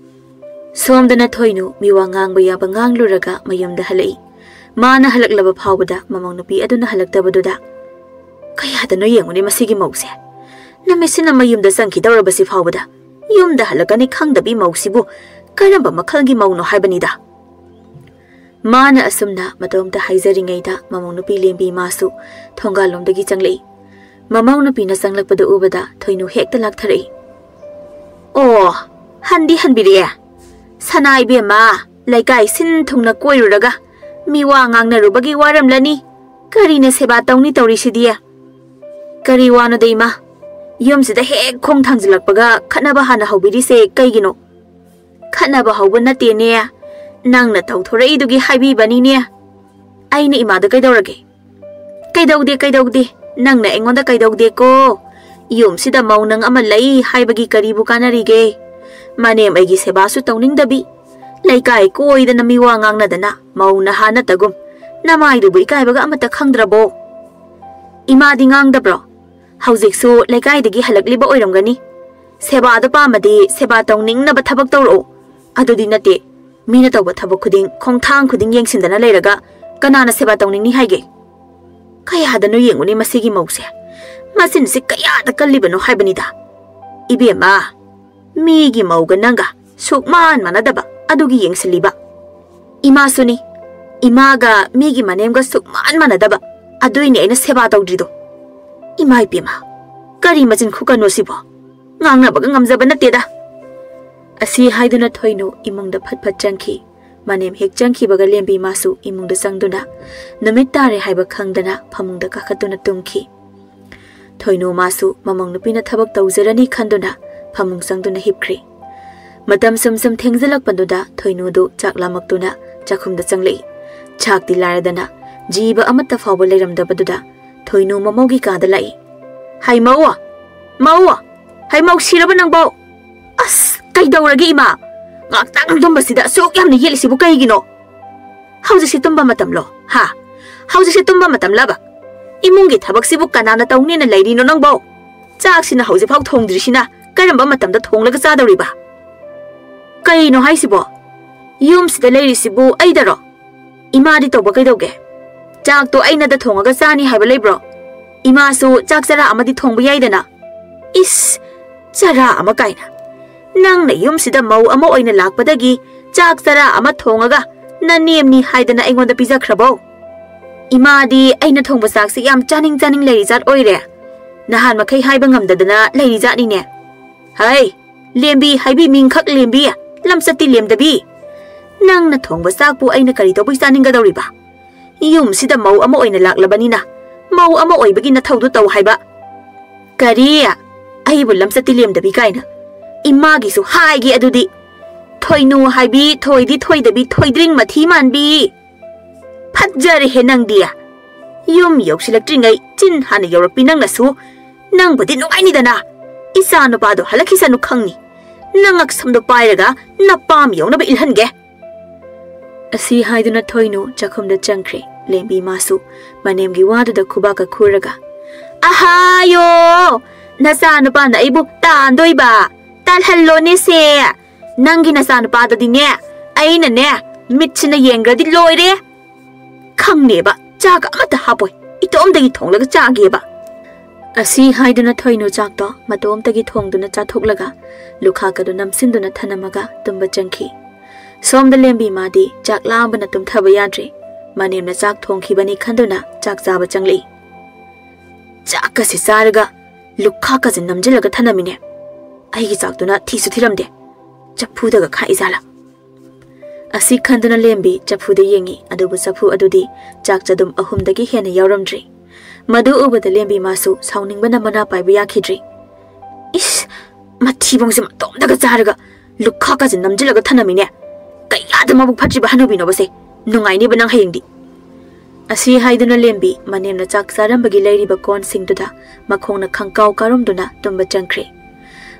ꯁꯣꯝꯗꯅ ꯊꯣꯏꯅꯨ ꯃꯤꯋꯥ ꯉꯥꯡꯕ ꯌꯥꯕ ꯉꯥꯡꯂꯨꯔꯒ ꯃꯌꯨꯝꯗ ꯍꯜꯂꯛꯏ꯫ ꯃꯥꯅ ꯍꯜꯂꯛꯂꯕ ꯐꯥꯎꯕꯗ ꯃꯃꯧ ꯅꯨꯄꯤ ꯑꯗꯨꯅ ꯍꯜꯂꯛꯇꯕꯗꯨꯗ, "ꯀꯌꯥꯗꯅꯣ ꯌꯦꯡꯉꯨꯅꯦ ꯃꯁꯤꯒꯤ ꯃꯧꯁꯦ, ꯅꯨꯃꯤꯠꯁꯤꯅ ꯃꯌꯨꯝꯗ ꯆꯪꯈꯤꯗꯧꯔꯕꯁꯤ ꯐꯥꯎꯕꯗ ꯌꯨꯝꯗ ꯍꯜꯂꯛꯀꯅꯤ ꯈꯪꯗꯕꯤ ꯃꯧꯁꯤꯕꯨ ꯀꯔꯝꯕ ꯃꯈꯜꯒꯤ ꯃꯧꯅꯣ ꯍꯥꯏꯕꯅꯤꯗ꯫" ꯃꯥꯅ ꯑꯁꯨꯝꯅ ꯃꯇꯣꯝꯇ ꯍꯥꯏꯖꯔꯤꯉꯩꯗ ꯃꯃꯧ ꯅꯨꯄꯤ ꯂꯦꯝꯕꯤ ꯃꯥꯁꯨ ꯊꯣꯡꯒꯥꯜꯂꯣꯝꯗꯒꯤ ꯆꯪꯂꯛꯏ꯫ ꯃꯃꯧ ꯅꯨꯄꯤꯅ ꯆꯪꯂꯛꯄꯗꯨ ꯎꯕꯗ ꯊꯣꯏꯅꯨ ꯍꯦꯛꯇ ꯂꯥꯛꯊꯔꯛꯏ꯫ "ꯑꯣ, ꯍꯟꯗꯤ ꯍꯟꯕꯤꯔꯛꯑꯦ꯫ ꯁꯅꯥ ꯏꯕꯦꯝꯃ, ꯂꯩꯀꯥꯏ ꯁꯤꯟ ꯊꯨꯡꯅ ꯀꯣꯏꯔꯨꯔꯒ ꯃꯤ ꯋꯥ ꯉꯥꯡꯅꯔꯨꯕꯒꯤ ꯋꯥꯔꯝꯂꯅꯤ꯫ ꯀꯔꯤꯅ ꯁꯦꯕꯥ ꯇꯧꯅꯤ ꯇꯧꯔꯤꯁꯤꯗꯤ?" "ꯀꯔꯤ ꯋꯥꯅꯣꯗ ꯏꯃꯥ? ꯌꯨꯝꯁꯤꯗ ꯍꯦꯛ ꯈꯣꯡ ꯊꯥꯡꯖꯤꯜꯂꯛꯄꯒ ꯈꯠꯅꯕ ꯍꯥꯟꯅ ꯍꯧꯕꯤꯔꯤꯁꯦ ꯀꯩꯒꯤꯅꯣ?" "ꯈꯠꯅꯕ ꯍꯧꯕ ꯅꯠꯇꯦꯅꯦ, ꯅꯪꯅ ꯇꯧꯊꯣꯔꯛꯏꯗꯨꯒꯤ ꯍꯥꯏꯕꯤꯕꯅꯤꯅꯦ꯫ ꯑꯩꯅ ꯏꯃꯥꯗ ꯀꯩꯗꯧꯔꯒꯦ?" "ꯀꯩꯗꯧꯗꯦ, ꯀꯩꯗꯧꯗꯦ꯫ ꯅꯪꯅ ꯑꯩꯉꯣꯟꯗ ꯀꯩꯗꯧꯗꯦꯀꯣ? ꯌꯨꯝꯁꯤꯗ ꯃꯧ ꯅꯪ ꯑꯃ ꯂꯩ ꯍꯥꯏꯕꯒꯤ ꯀꯔꯤꯕꯨ ꯀꯥꯟꯅꯔꯤꯒꯦ? ꯃꯅꯦꯝ ꯑꯩꯒꯤ ꯁꯦꯕꯥꯁꯨ ꯇꯧꯅꯤꯡꯗꯕꯤ, ꯂꯩꯀꯥꯏ ꯀꯣꯏꯗꯅ ꯃꯤꯋꯥ ꯉꯥꯡꯅꯗꯅ ꯃꯧ ꯅꯍꯥ ꯅꯠꯇꯒꯨꯝ ꯅꯃꯥꯏꯗꯨꯕꯨ ꯏꯀꯥꯏꯕꯒ ꯑꯃꯠꯇ ꯈꯪꯗ꯭ꯔꯕꯣ?" "ꯏꯃꯥꯗꯤ ꯉꯥꯡꯗꯕ꯭ꯔꯣ? ꯍꯧꯖꯤꯛꯁꯨ ꯂꯩꯀꯥꯏꯗꯒꯤ ꯍꯜꯂꯛꯂꯤꯕ ꯑꯣꯏꯔꯝꯒꯅꯤ꯫ ꯁꯦꯕꯥꯗꯣ ꯄꯥꯝꯃꯗꯤ ꯁꯦꯕꯥ ꯇꯧꯅꯤꯡꯅꯕ ꯊꯕꯛ ꯇꯧꯔꯛꯑꯣ꯫ ꯑꯗꯨꯗꯤ ꯅꯠꯇꯦ, ꯃꯤꯅ ꯇꯧꯕ ꯊꯕꯛ ꯈꯨꯗꯤꯡ, ꯈꯣꯡꯊꯥꯡ ꯈꯨꯗꯤꯡ ꯌꯦꯡꯁꯤꯟꯗꯅ ꯂꯩꯔꯒ ꯀꯅꯥꯅ ꯁꯦꯕꯥ ꯇꯧꯅꯤꯡꯅꯤ ꯍꯥꯏꯒꯦ?" "ꯀꯌꯥꯗꯅꯣ ꯌꯦꯡꯉꯨꯅꯦ ꯃꯁꯤꯒꯤ ꯃꯧꯁꯦ꯫ ꯃꯆꯤꯟꯁꯦ ꯀꯌꯥꯗ ꯀꯜꯂꯤꯕꯅꯣ ꯍꯥꯏꯕꯅꯤꯗ꯫ ꯏꯕꯦꯝꯃ, ꯃꯤꯒꯤ ꯃꯧꯒ ꯅꯪꯒ ꯁꯨꯛ ꯃꯥꯟ ꯃꯥꯟꯅꯗꯕ ꯑꯗꯨꯒꯤ ꯌꯦꯡꯁꯤꯜꯂꯤꯕ꯫ ꯏꯃꯥꯁꯨꯅꯤ, ꯏꯃꯥꯒ ꯃꯤꯒꯤ ꯃꯅꯦꯝꯒ ꯁꯨꯛꯃꯥꯟ ꯃꯥꯟꯅꯗꯕ꯫ ꯑꯗꯨꯏꯅꯦ ꯑꯩꯅ ꯁꯦꯕꯥ ꯇꯧꯗ꯭ꯔꯤꯗꯣ꯫ ꯏꯃꯥ ꯏꯄꯦꯝꯃ, ꯀꯔꯤ ꯃꯆꯤꯟ ꯈꯨꯀꯟꯅꯣ ꯁꯤꯕꯣ? ꯉꯥꯡꯅꯕꯒ ꯉꯝꯖꯕ ꯅꯠꯇꯦꯗ꯫ ꯑꯁꯤ ꯍꯥꯏꯗꯨꯅ ꯊꯣꯏꯅꯨ ꯏꯃꯨꯡꯗ ꯐꯠ ꯐꯠ ꯆꯪꯈꯤ꯫ ꯃꯅꯦꯝ ꯍꯦꯛ ꯆꯪꯈꯤꯕꯒ ꯂꯦꯝꯕꯤ ꯃꯥꯁꯨ ꯏꯃꯨꯡꯗ ꯆꯪꯗꯨꯅ ꯅꯨꯃꯤꯠ ꯇꯥꯔꯦ ꯍꯥꯏꯕ ꯈꯪꯗꯅ ꯐꯃꯨꯡꯗ ꯀꯥꯈꯠꯇꯨꯅ ꯇꯨꯝꯈꯤ꯫ ꯊꯣꯏꯅꯨ ꯃꯥꯁꯨ ꯃꯃꯧ ꯅꯨꯄꯤꯅ ꯊꯕꯛ ꯇꯧꯖꯔꯅꯤ ꯈꯟꯗꯨꯅ ꯐꯃꯨꯡ ꯆꯪꯗꯨꯅ ꯍꯤꯞꯈ꯭ꯔꯦ꯫ ꯃꯇꯝ ꯁꯨꯝ ꯁꯨꯝ ꯊꯦꯡꯖꯤꯜꯂꯛꯄꯗꯨꯗ ꯊꯣꯏꯅꯨꯗꯨ ꯆꯥꯛ ꯂꯥꯝꯃꯛꯇꯨꯅ ꯆꯥꯛꯈꯨꯝꯗ ꯆꯪꯂꯛꯏ꯫ ꯆꯥꯛꯇꯤ ꯂꯥꯏꯔꯗꯅ ꯖꯤꯕ ꯑꯃꯠꯇ ꯐꯥꯎꯕ ꯂꯩꯔꯝꯗꯕꯗꯨꯗ ꯊꯣꯏꯅꯨ ꯃꯃꯧꯒꯤ ꯀꯥꯗ ꯂꯥꯛꯏ꯫ "ꯍꯩꯃꯧ! ꯃꯧ! ꯍꯩꯃꯧ ꯁꯤꯔꯕ ꯅꯪꯕꯣ? ꯑꯁ, ꯀꯩꯗꯧꯔꯒꯦ ꯏꯃꯥ? ꯉꯥꯛꯇꯪ ꯇꯨꯝꯕꯁꯤꯗ ꯑꯁꯨꯛ ꯌꯥꯝꯅ ꯌꯦꯠꯂꯤꯁꯤꯕꯨ ꯀꯩꯒꯤꯅꯣ? ꯍꯧꯖꯤꯛꯁꯤ ꯇꯨꯝꯕ ꯃꯇꯝꯂꯣ? ꯍꯥ? ꯍꯧꯖꯤꯛꯁꯤ ꯇꯨꯝꯕ ꯃꯇꯝꯂꯕ? ꯏꯃꯨꯡꯒꯤ ꯊꯕꯛꯁꯤꯕꯨ ꯀꯅꯥꯅ ꯇꯧꯅꯦꯅ ꯂꯩꯔꯤꯅꯣ ꯅꯪꯕꯣ? ꯆꯥꯛꯁꯤꯅ ꯍꯧꯖꯤꯛꯐꯥꯎ ꯊꯣꯡꯗ꯭ꯔꯤꯁꯤꯅ ꯀꯔꯝꯕ ꯃꯇꯝꯗ ꯊꯣꯡꯂꯒ ꯆꯥꯗꯧꯔꯤꯕ? ꯀꯩꯅꯣ ꯍꯥꯏꯁꯤꯕꯣ? ꯌꯨꯝꯁꯤꯗ ꯂꯩꯔꯤꯁꯤꯕꯨ ꯑꯩꯗꯔꯣ? ꯏꯃꯥꯗꯤ ꯇꯧꯕ ꯀꯩꯗꯧꯒꯦ? ꯆꯥꯛꯇꯣ ꯑꯩꯅꯗ ꯊꯣꯡꯉꯒ ꯆꯥꯅꯤ ꯍꯥꯏꯕ ꯂꯩꯕ꯭ꯔꯣ? ꯏꯃꯥꯁꯨ ꯆꯥꯛ ꯆꯔꯥ ꯑꯃꯗꯤ ꯊꯣꯡꯕ ꯌꯥꯏꯗꯅ꯫ ꯏꯁ, ꯆꯔꯥ ꯑꯃ ꯀꯥꯏꯅ꯫ ꯅꯪꯅ ꯌꯨꯝꯁꯤꯗ ꯃꯧ ꯑꯃ ꯑꯣꯏꯅ ꯂꯥꯛꯄꯗꯒꯤ ꯆꯥꯛ ꯆꯔꯥ ꯑꯃ ꯊꯣꯡꯉꯒ ꯅꯅꯦꯝꯅꯤ ꯍꯥꯏꯗꯅ ꯑꯩꯉꯣꯟꯗ ꯄꯤꯖꯈ꯭ꯔꯕꯣ? ꯏꯃꯥꯗꯤ ꯑꯩꯅ ꯊꯣꯡꯕ ꯆꯥꯛꯁꯤ ꯌꯥꯝ ꯆꯥꯅꯤꯡ ꯆꯥꯅꯤꯡ ꯂꯩꯔꯤ ꯖꯥꯠ ꯑꯣꯏꯔꯦ꯫ ꯅꯍꯥꯟ ꯃꯈꯩ ꯍꯥꯏꯕ ꯉꯝꯗꯗꯅ ꯂꯩꯔꯤ ꯖꯥꯠꯅꯤꯅꯦ꯫ ꯍꯩ, ꯂꯦꯝꯕꯤ ꯍꯥꯏꯕꯤ ꯃꯤꯡꯈꯛ ꯂꯦꯝꯕꯤ, ꯂꯝꯆꯠꯇꯤ ꯂꯦꯝꯗꯕꯤ꯫ ꯅꯪꯅ ꯊꯣꯡꯕ ꯆꯥꯛꯄꯨ ꯑꯩꯅ ꯀꯔꯤ ꯇꯧꯕꯩ ꯆꯥꯅꯤꯡꯒꯗꯧꯔꯤꯕ? ꯌꯨꯝꯁꯤꯗ ꯃꯧ ꯑꯃ ꯑꯣꯏꯅ ꯂꯥꯛꯂꯕꯅꯤꯅ ꯃꯧ ꯑꯃ ꯑꯣꯏꯕꯒꯤ ꯅꯊꯧꯗꯨ ꯇꯧ ꯍꯥꯏꯕ꯫ ꯀꯔꯤ? ꯑꯩꯕꯨ ꯂꯝꯆꯠꯇꯤ ꯂꯦꯝꯗꯕꯤ ꯀꯥꯏꯅ? ꯏꯃꯥꯒꯤꯁꯨ ꯍꯥꯏꯒꯦ ꯑꯗꯨꯗꯤ꯫ ꯊꯣꯏꯅꯨ ꯍꯥꯏꯕꯤ, ꯊꯣꯏꯗꯤ ꯊꯣꯏꯗꯕꯤ, ꯊꯣꯏꯗ꯭ꯔꯤꯡ ꯃꯊꯤ ꯃꯥꯟꯕꯤ꯫ ꯐꯠꯖꯔꯦꯍꯦ ꯅꯪꯗꯤ꯫ ꯌꯨꯝ ꯌꯧꯁꯤꯜꯂꯛꯇ꯭ꯔꯤꯉꯩ ꯆꯤꯟ ꯍꯥꯟꯅ ꯌꯧꯔꯛꯄꯤ ꯅꯪꯅꯁꯨ꯫ ꯅꯪꯕꯨꯗꯤ ꯅꯨꯡꯉꯥꯏꯅꯤꯗꯅ꯫ ꯏꯆꯥ ꯅꯨꯄꯥꯗꯣ ꯍꯜꯂꯛꯈꯤꯁꯅꯨ ꯈꯪꯅꯤ꯫ ꯅꯉꯛ ꯁꯝꯗꯣ ꯄꯥꯏꯔꯒ ꯅꯄꯥꯝ ꯌꯧꯅꯕ ꯏꯜꯍꯟꯒꯦ꯫ ꯑꯁꯤ ꯍꯥꯏꯗꯨꯅ ꯊꯣꯏꯅꯨ ꯆꯥꯛꯈꯨꯝꯗ ꯆꯪꯈ꯭ꯔꯦ꯫ ꯂꯦꯝꯕꯤ ꯃꯥꯁꯨ ꯃꯅꯦꯝꯒꯤ ꯋꯥꯗꯨꯗ ꯈꯨꯕꯥꯛꯀ ꯈꯨꯔꯒ, "ꯑꯍꯥꯌꯣ! ꯅꯆꯥ ꯅꯨꯄꯥꯅ ꯑꯩꯕꯨ ꯇꯥꯟꯗꯣꯏꯕ? ꯇꯥꯜꯍꯜꯂꯣꯅꯦꯁꯦ! ꯅꯪꯒꯤ ꯅꯆꯥ ꯅꯨꯄꯥꯗꯨꯗꯤꯅꯦ, ꯑꯩꯅꯅꯦ, ꯃꯤꯠꯁꯤꯅ ꯌꯦꯡꯈ꯭ꯔꯗꯤ ꯂꯣꯏꯔꯦ꯫ ꯈꯪꯅꯦꯕ, ꯆꯥꯛ ꯑꯃꯠꯇ ꯍꯥꯞꯄꯣꯏ, ꯏꯇꯣꯝꯗꯒꯤ ꯊꯣꯡꯂꯒ ꯆꯥꯒꯦꯕ"꯫ ꯑꯁꯤ ꯍꯥꯏꯗꯨꯅ ꯊꯣꯏꯅꯨ ꯆꯥꯛꯇꯣ ꯃꯇꯣꯝꯇꯒꯤ ꯊꯣꯡꯗꯨꯅ ꯆꯥꯊꯣꯛꯂꯒ ꯂꯨꯈꯥꯛꯀꯗꯨ ꯅꯝꯁꯤꯟꯗꯨꯅ ꯊꯅꯝꯃꯒ ꯇꯨꯝꯕ ꯆꯪꯈꯤ꯫ ꯁꯣꯝꯗ ꯂꯦꯝꯕꯤ ꯃꯥꯗꯤ ꯆꯥꯛ ꯂꯥꯝꯕꯅ ꯇꯨꯝꯊꯕ ꯌꯥꯗ꯭ꯔꯦ꯫ ꯃꯅꯦꯝꯅ ꯆꯥꯛ ꯊꯣꯡꯈꯤꯕꯅꯤ ꯈꯟꯗꯨꯅ ꯆꯥꯛ ꯆꯥꯕ ꯆꯪꯂꯛꯏ꯫ ꯆꯥꯛꯀꯁꯦ ꯆꯥꯔꯒ ꯂꯨꯈꯥꯛꯀꯁꯦ ꯅꯝꯁꯤꯜꯂꯒ ꯊꯅꯝꯃꯤꯅꯦ꯫ ꯑꯩꯒꯤ ꯆꯥꯛꯇꯨꯅ ꯊꯤꯁꯨ ꯊꯤꯔꯝꯗꯦ꯫ ꯆꯐꯨꯗꯒ ꯈꯥꯛꯏꯖꯥꯠꯂꯥ? ꯑꯁꯤ ꯈꯟꯗꯨꯅ ꯂꯦꯝꯕꯤ ꯆꯐꯨꯗ ꯌꯦꯡꯉꯤ, ꯑꯗꯨꯕꯨ ꯆꯐꯨ ꯑꯗꯨꯗꯤ ꯆꯥꯛ ꯆꯗꯨꯝ ꯑꯍꯨꯝꯗꯒꯤ ꯍꯦꯟꯅ ꯌꯥꯎꯔꯝꯗ꯭ꯔꯤ꯫ ꯃꯗꯨ ꯎꯕꯗ ꯂꯦꯝꯕꯤ ꯃꯥꯁꯨ ꯁꯥꯎꯅꯤꯡꯕꯅ ꯃꯅꯥ ꯄꯥꯏꯕ ꯌꯥꯈꯤꯗ꯭ꯔꯤ꯫ "ꯏꯁ, ꯃꯊꯤꯕꯣꯡꯁꯦ ꯃꯇꯣꯝꯇꯒ ꯆꯥꯔꯒ ꯂꯨꯈꯥꯛꯀꯁꯦ ꯅꯝꯁꯤꯜꯂꯒ ꯊꯅꯝꯃꯤꯅꯦ꯫ ꯀꯌꯥꯗ ꯃꯕꯨꯛ ꯐꯠꯇ꯭ꯔꯤꯕ ꯍꯅꯨꯕꯤꯅꯣꯕꯁꯦ꯫ ꯅꯨꯡꯉꯥꯏꯅꯤꯕ ꯅꯪ ꯍꯌꯦꯡꯗꯤ"꯫ ꯑꯁꯤ ꯍꯥꯏꯗꯨꯅ ꯂꯦꯝꯕꯤ ꯃꯅꯦꯝꯅ ꯆꯥꯛ ꯆꯥꯔꯝꯕꯒꯤ ꯂꯩꯔꯤꯕ ꯀꯣꯟꯁꯤꯡꯗꯨꯗ ꯃꯈꯣꯡꯅ ꯈꯪꯀꯥꯎ ꯀꯥꯔꯨꯝꯗꯨꯅ ꯇꯨꯝꯕ ꯆꯪꯈ꯭ꯔꯦ꯫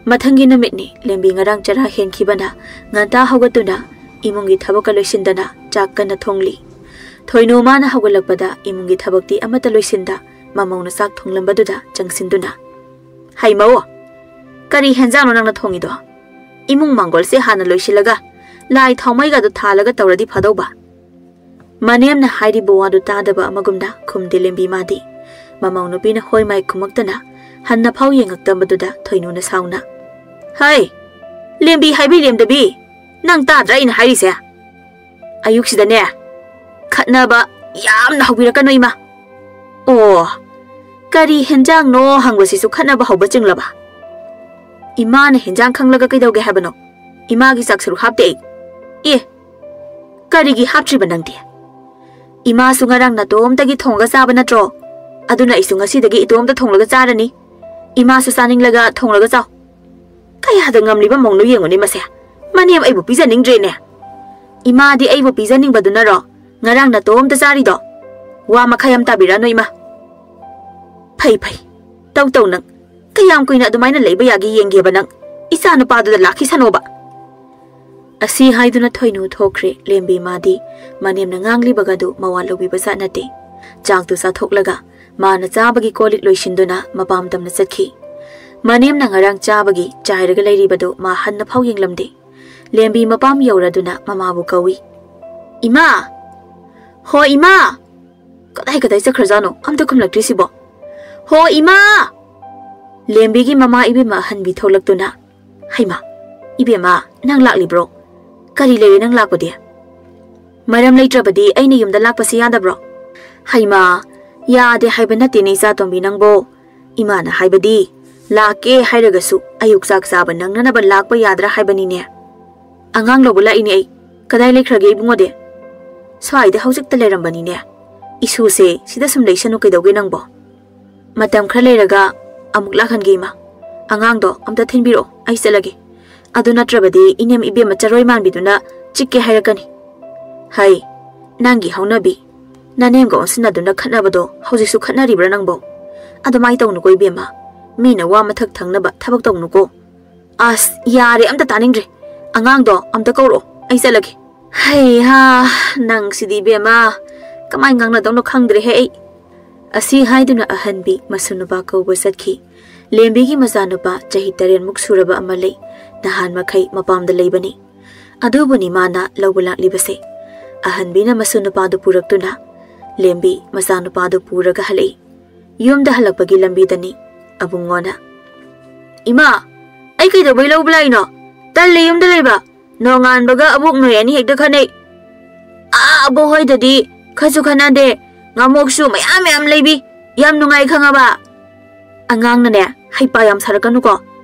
ꯃꯊꯪꯒꯤ ꯅꯨꯃꯤꯠꯅꯤ꯫ ꯂꯦꯝꯕꯤ ꯉꯔꯥꯡ ꯆꯔꯥ ꯍꯦꯟꯈꯤꯕꯅ ꯉꯟꯇꯥ ꯍꯧꯒꯠꯇꯨꯅ ꯏꯃꯨꯡꯒꯤ ꯊꯕꯛꯀ ꯂꯣꯏꯁꯤꯟꯗꯅ ꯆꯥꯛ ꯀꯟꯅ ꯊꯣꯡꯂꯤ꯫ ꯊꯣꯏꯅꯨ ꯃꯥꯅ ꯍꯧꯒꯠꯂꯛꯄꯗ ꯏꯃꯨꯡꯒꯤ ꯊꯕꯛꯇꯤ ꯑꯃꯠꯇ ꯂꯣꯏꯁꯤꯟꯗ ꯃꯃꯧꯅ ꯆꯥꯛ ꯊꯣꯡꯂꯝꯕꯗꯨꯗ ꯆꯪꯁꯤꯟꯗꯨꯅ, "ꯍꯩ ꯃꯧ, ꯀꯔꯤ ꯍꯦꯟꯖꯥꯡꯅꯣ ꯅꯪꯅ ꯊꯣꯡꯉꯤꯗꯣ? ꯏꯃꯨꯡ ꯃꯥꯡꯒꯣꯜꯁꯦ ꯍꯥꯟꯅ ꯂꯣꯏꯁꯤꯜꯂꯒ ꯂꯥꯏ ꯊꯥꯎꯃꯩꯒꯗꯣ ꯊꯥꯜꯂꯒ ꯇꯧꯔꯗꯤ ꯐꯗꯧꯕ"꯫ ꯃꯅꯦꯝꯅ ꯍꯥꯏꯔꯤꯕ ꯋꯥꯗꯨ ꯇꯥꯗꯕ ꯑꯃꯒꯨꯝꯅ ꯈꯨꯝꯗꯦ ꯂꯦꯝꯕꯤ ꯃꯥꯗꯤ꯫ ꯃꯃꯧ ꯅꯨꯄꯤꯅ ꯍꯣꯏ ꯃꯥꯏ ꯈꯨꯝꯃꯛꯇꯅ ꯍꯟꯅ ꯐꯥꯎ ꯌꯦꯡꯉꯛꯇꯕꯗꯨꯗ ꯊꯣꯏꯅꯨꯅ ꯁꯥꯎꯅ, "ꯍꯩ, ꯂꯦꯝꯕꯤ ꯍꯥꯏꯕꯤ ꯂꯦꯝꯗꯕꯤ, ꯅꯪ ꯇꯥꯗ꯭ꯔꯥ ꯑꯩꯅ ꯍꯥꯏꯔꯤꯁꯦ? ꯑꯌꯨꯛꯁꯤꯗꯅꯦ ꯈꯠꯅꯕ ꯌꯥꯝꯅ ꯍꯧꯕꯤꯔꯛꯀꯅꯨ ꯏꯃꯥ"꯫ "ꯑꯣ, ꯀꯔꯤ ꯍꯦꯟꯖꯥꯡꯅꯣ ꯍꯪꯕꯁꯤꯁꯨ ꯈꯠꯅꯕ ꯍꯧꯕ ꯆꯤꯡꯂꯕ? ꯏꯃꯥꯅ ꯍꯦꯟꯖꯥꯡ ꯈꯪꯂꯒ ꯀꯩꯗꯧꯒꯦ ꯍꯥꯏꯕꯅꯣ? ꯏꯃꯥꯒꯤ ꯆꯥꯛ ꯁꯔꯨꯛ ꯍꯥꯞꯇꯦ ꯑꯩ꯫ ꯑꯦ, ꯀꯔꯤꯒꯤ ꯍꯥꯞꯇ꯭ꯔꯤꯕ ꯅꯪꯗꯤ? ꯏꯃꯥꯁꯨ ꯉꯔꯥꯡ ꯅꯇꯣꯝꯇꯒꯤ ꯊꯣꯡꯉꯒ ꯆꯥꯕ ꯅꯠꯇ꯭ꯔꯣ? ꯑꯗꯨꯅ ꯑꯩꯁꯨ ꯉꯁꯤꯗꯒꯤ ꯏꯇꯣꯝꯇ ꯊꯣꯡꯂꯒ ꯆꯥꯔꯅꯤ꯫ ꯏꯃꯥꯁꯨ ꯆꯥꯅꯤꯡꯂꯒ ꯊꯣꯡꯂꯒ ꯆꯥꯎ"꯫ ꯀꯌꯥꯗ ꯉꯝꯂꯤꯕ ꯃꯧꯅꯣ ꯌꯦꯡꯉꯨꯅꯦ ꯃꯁꯦ꯫ ꯃꯅꯦꯝ ꯑꯩꯕꯨ ꯄꯤꯖꯅꯤꯡꯗ꯭ꯔꯦꯅꯦ꯫ ꯏꯃꯥꯗꯤ ꯑꯩꯕꯨ ꯄꯤꯖꯅꯤꯡꯕꯗꯨꯅꯔꯣ ꯉꯔꯥꯡ ꯅꯇꯣꯝꯇ ꯆꯥꯔꯤꯗꯣ? ꯋꯥ ꯃꯈꯥ ꯌꯥꯝ ꯇꯥꯕꯤꯔꯛꯑꯅꯨ ꯏꯃꯥ꯫ ꯐꯩ ꯐꯩ, ꯇꯧ ꯇꯧ ꯅꯪ꯫ ꯀꯌꯥꯝ ꯀꯨꯏꯅ ꯑꯗꯨꯃꯥꯏꯅ ꯂꯩꯕ ꯌꯥꯒꯦ ꯌꯦꯡꯒꯦꯕ ꯅꯪ꯫ ꯏꯆꯥ ꯅꯨꯄꯥꯗꯨꯗ ꯂꯥꯛꯈꯤꯁꯅꯣꯕ꯫ ꯑꯁꯤ ꯍꯥꯏꯗꯨꯅ ꯊꯣꯏꯅꯨ ꯊꯣꯛꯈ꯭ꯔꯦ꯫ ꯂꯦꯝꯕꯤ ꯃꯥꯗꯤ ꯃꯅꯦꯝꯅ ꯉꯥꯡꯂꯤꯕꯒꯗꯨ ꯃꯋꯥ ꯂꯧꯕꯤꯕ ꯖꯥꯠ ꯅꯠꯇꯦ꯫ ꯆꯥꯛꯇꯨ ꯆꯥꯊꯣꯛꯂꯒ ꯃꯥꯅ ꯆꯥꯕꯒꯤ ꯀꯣꯜ ꯂꯤꯛ ꯂꯣꯏꯁꯤꯟꯗꯨꯅ ꯃꯄꯥꯝ ꯇꯝꯅ ꯆꯠꯈꯤ꯫ ꯃꯅꯦꯝꯅ ꯉꯔꯥꯡ ꯆꯥꯕꯒꯤ ꯆꯥꯏꯔꯒ ꯂꯩꯔꯤꯕꯗꯨ ꯃꯥ ꯍꯟꯅ ꯐꯥꯎ ꯌꯦꯡꯂꯝꯗꯦ꯫ ꯂꯦꯝꯕꯤ ꯃꯄꯥꯝ ꯌꯧꯔꯗꯨꯅ ꯃꯃꯥꯕꯨ ꯀꯧꯏ꯫ "ꯏꯃꯥ! ꯍꯣ ꯏꯃꯥ! ꯀꯗꯥꯏ ꯀꯗꯥꯏ ꯆꯠꯈ꯭ꯔꯖꯥꯠꯅꯣ? ꯑꯝꯇ ꯈꯨꯝꯂꯛꯇ꯭ꯔꯤꯁꯤꯕꯣ? ꯍꯣ ꯏꯃꯥ!" ꯂꯦꯝꯕꯤꯒꯤ ꯃꯃꯥ ꯏꯕꯦꯝꯃ ꯑꯍꯟꯕꯤ ꯊꯣꯛꯂꯛꯇꯨꯅ, "ꯍꯩꯃꯥ, ꯏꯕꯦꯝꯃ, ꯅꯪ ꯂꯥꯛꯂꯤꯕ꯭ꯔꯣ? "ꯀꯔꯤ ꯂꯩꯔꯦ ꯅꯪ ꯂꯥꯛꯄꯗꯤ? ꯃꯔꯝ ꯂꯩꯇ꯭ꯔꯕꯗꯤ ꯑꯩꯅ ꯌꯨꯝꯗ ꯂꯥꯛꯄꯁꯤ ꯌꯥꯗꯕ꯭ꯔꯣ?" "ꯍꯩꯃꯥ, ꯌꯥꯗꯦ ꯍꯥꯏꯕ ꯅꯠꯇꯦꯅꯦ ꯏꯆꯥꯇꯣꯝꯕꯤ ꯅꯪꯕꯣ꯫ ꯏꯃꯥꯅ ꯍꯥꯏꯕꯗꯤ, ꯂꯥꯛꯀꯦ ꯍꯥꯏꯔꯒꯁꯨ ꯑꯌꯨꯛ ꯆꯥꯛ ꯆꯥꯕ ꯅꯪꯅꯅꯕ ꯂꯥꯛꯄ ꯌꯥꯗ꯭ꯔꯥ ꯍꯥꯏꯕꯅꯤꯅꯦ꯫ ꯑꯉꯥꯡ ꯂꯧꯕ ꯂꯥꯛꯏꯅꯦ ꯑꯩ꯫ ꯀꯗꯥꯏ ꯂꯩꯈ꯭ꯔꯒꯦ ꯏꯕꯨꯡꯉꯣꯗꯤ?" "ꯁ꯭ꯋꯥꯏꯗ ꯍꯧꯖꯤꯛꯇ ꯂꯩꯔꯝꯕꯅꯤꯅꯦ꯫ ꯏꯁꯨꯁꯦ ꯁꯤꯗ ꯁꯨꯝ ꯂꯩꯁꯅꯨ ꯀꯩꯗꯧꯒꯦ ꯅꯪꯕꯣ?" "ꯃꯇꯝ ꯈꯔ ꯂꯩꯔꯒ ꯑꯃꯨꯛ ꯂꯥꯛꯍꯟꯒꯦ ꯏꯃꯥ꯫ ꯑꯉꯥꯡꯗꯣ ꯑꯝꯇ ꯊꯤꯟꯕꯤꯔꯛꯑꯣ, ꯑꯩ ꯆꯠꯂꯒꯦ꯫ ꯑꯗꯨ ꯅꯠꯇ꯭ꯔꯕꯗꯤ ꯏꯅꯦꯝ ꯏꯕꯦꯝꯃ ꯆꯔꯣꯏ ꯃꯥꯟꯕꯤꯗꯨꯅ ꯆꯤꯛꯀꯦ ꯍꯥꯏꯔꯛꯀꯅꯤ꯫ ꯍꯩ, ꯅꯪꯒꯤ ꯍꯧꯅꯕꯤ꯫ ꯅꯅꯦꯝꯒ ꯑꯣꯟꯁꯤꯟꯅꯗꯨꯅ ꯈꯠꯅꯕꯗꯣ ꯍꯧꯖꯤꯛꯁꯨ ꯈꯠꯅꯔꯤꯕ꯭ꯔꯥ ꯅꯪꯕꯣ? ꯑꯗꯨꯃꯥꯏ ꯇꯧꯅꯨꯀꯣ ꯏꯕꯦꯝꯃ꯫ ꯃꯤꯅ ꯋꯥ ꯃꯊꯛ ꯊꯪꯅꯕ ꯊꯕꯛ ꯇꯧꯅꯨꯀꯣ꯫ ꯑꯁ, ꯌꯥꯔꯦ, ꯑꯝꯇ ꯇꯥꯅꯤꯡꯗ꯭ꯔꯦ꯫ ꯑꯉꯥꯡꯗꯣ ꯑꯝꯇ ꯀꯧꯔꯛꯑꯣ, ꯑꯩ ꯆꯠꯂꯒꯦ꯫" "ꯍꯩꯍꯥ, ꯅꯪꯁꯤꯗꯤ ꯏꯕꯦꯝꯃ, ꯀꯃꯥꯏ ꯉꯥꯡꯅꯗꯧꯅꯣ ꯈꯪꯗ꯭ꯔꯦꯍꯦ ꯑꯩ꯫" ꯑꯁꯤ ꯍꯥꯏꯗꯨꯅ ꯑꯍꯟꯕꯤ ꯃꯁꯨ ꯅꯨꯄꯥ ꯀꯧꯕ ꯆꯠꯈꯤ꯫ ꯂꯦꯝꯕꯤꯒꯤ ꯃꯆꯥꯅꯨꯄꯥ ꯆꯍꯤ ꯇꯔꯦꯠꯃꯨꯛ ꯁꯨꯔꯕ ꯑꯃ ꯂꯩ꯫ ꯅꯍꯥꯟ ꯃꯈꯩ ꯃꯄꯥꯝꯗ ꯂꯩꯕꯅꯤ꯫ ꯑꯗꯨꯕꯨꯅꯤ ꯃꯥꯅ ꯂꯧꯕ ꯂꯥꯛꯂꯤꯕꯁꯦ꯫ ꯑꯍꯟꯕꯤꯅ ꯃꯁꯨ ꯅꯨꯄꯥꯗꯨ ꯄꯨꯔꯛꯇꯨꯅ ꯂꯦꯝꯕꯤ ꯃꯆꯥꯅꯨꯄꯥꯗꯨ ꯄꯨꯔꯒ ꯍꯜꯂꯛꯏ꯫ ꯌꯨꯝꯗ ꯍꯜꯂꯛꯄꯒꯤ ꯂꯝꯕꯤꯗꯅꯤ ꯑꯕꯨꯡꯉꯣꯅ, "ꯏꯃꯥ, ꯑꯩ ꯀꯩꯗꯧꯕꯩ ꯂꯧꯕ ꯂꯥꯛꯏꯅꯣ? ꯇꯜꯂꯦ ꯌꯨꯝꯗ ꯂꯩꯕ꯫ ꯅꯣꯡꯉꯥꯟꯕꯒ ꯑꯕꯣꯛ ꯅꯣꯏ ꯑꯅꯤ ꯍꯦꯛꯇ ꯈꯠꯅꯩ꯫ ꯑꯥ, ꯑꯕꯣꯛ ꯍꯣꯏꯗꯗꯤ ꯈꯠꯁꯨ ꯈꯠꯅꯗꯦ, ꯉꯥꯃꯣꯛꯁꯨ ꯃꯌꯥꯝ ꯃꯌꯥꯝ ꯂꯩꯕꯤ꯫ ꯌꯥꯝ ꯅꯨꯡꯉꯥꯏ ꯈꯪꯉꯕ?" "ꯑꯉꯥꯡꯅꯅꯦ, ꯍꯩꯄꯥ ꯌꯥꯝ ꯁꯥꯔꯛꯀꯅꯨꯀꯣ꯫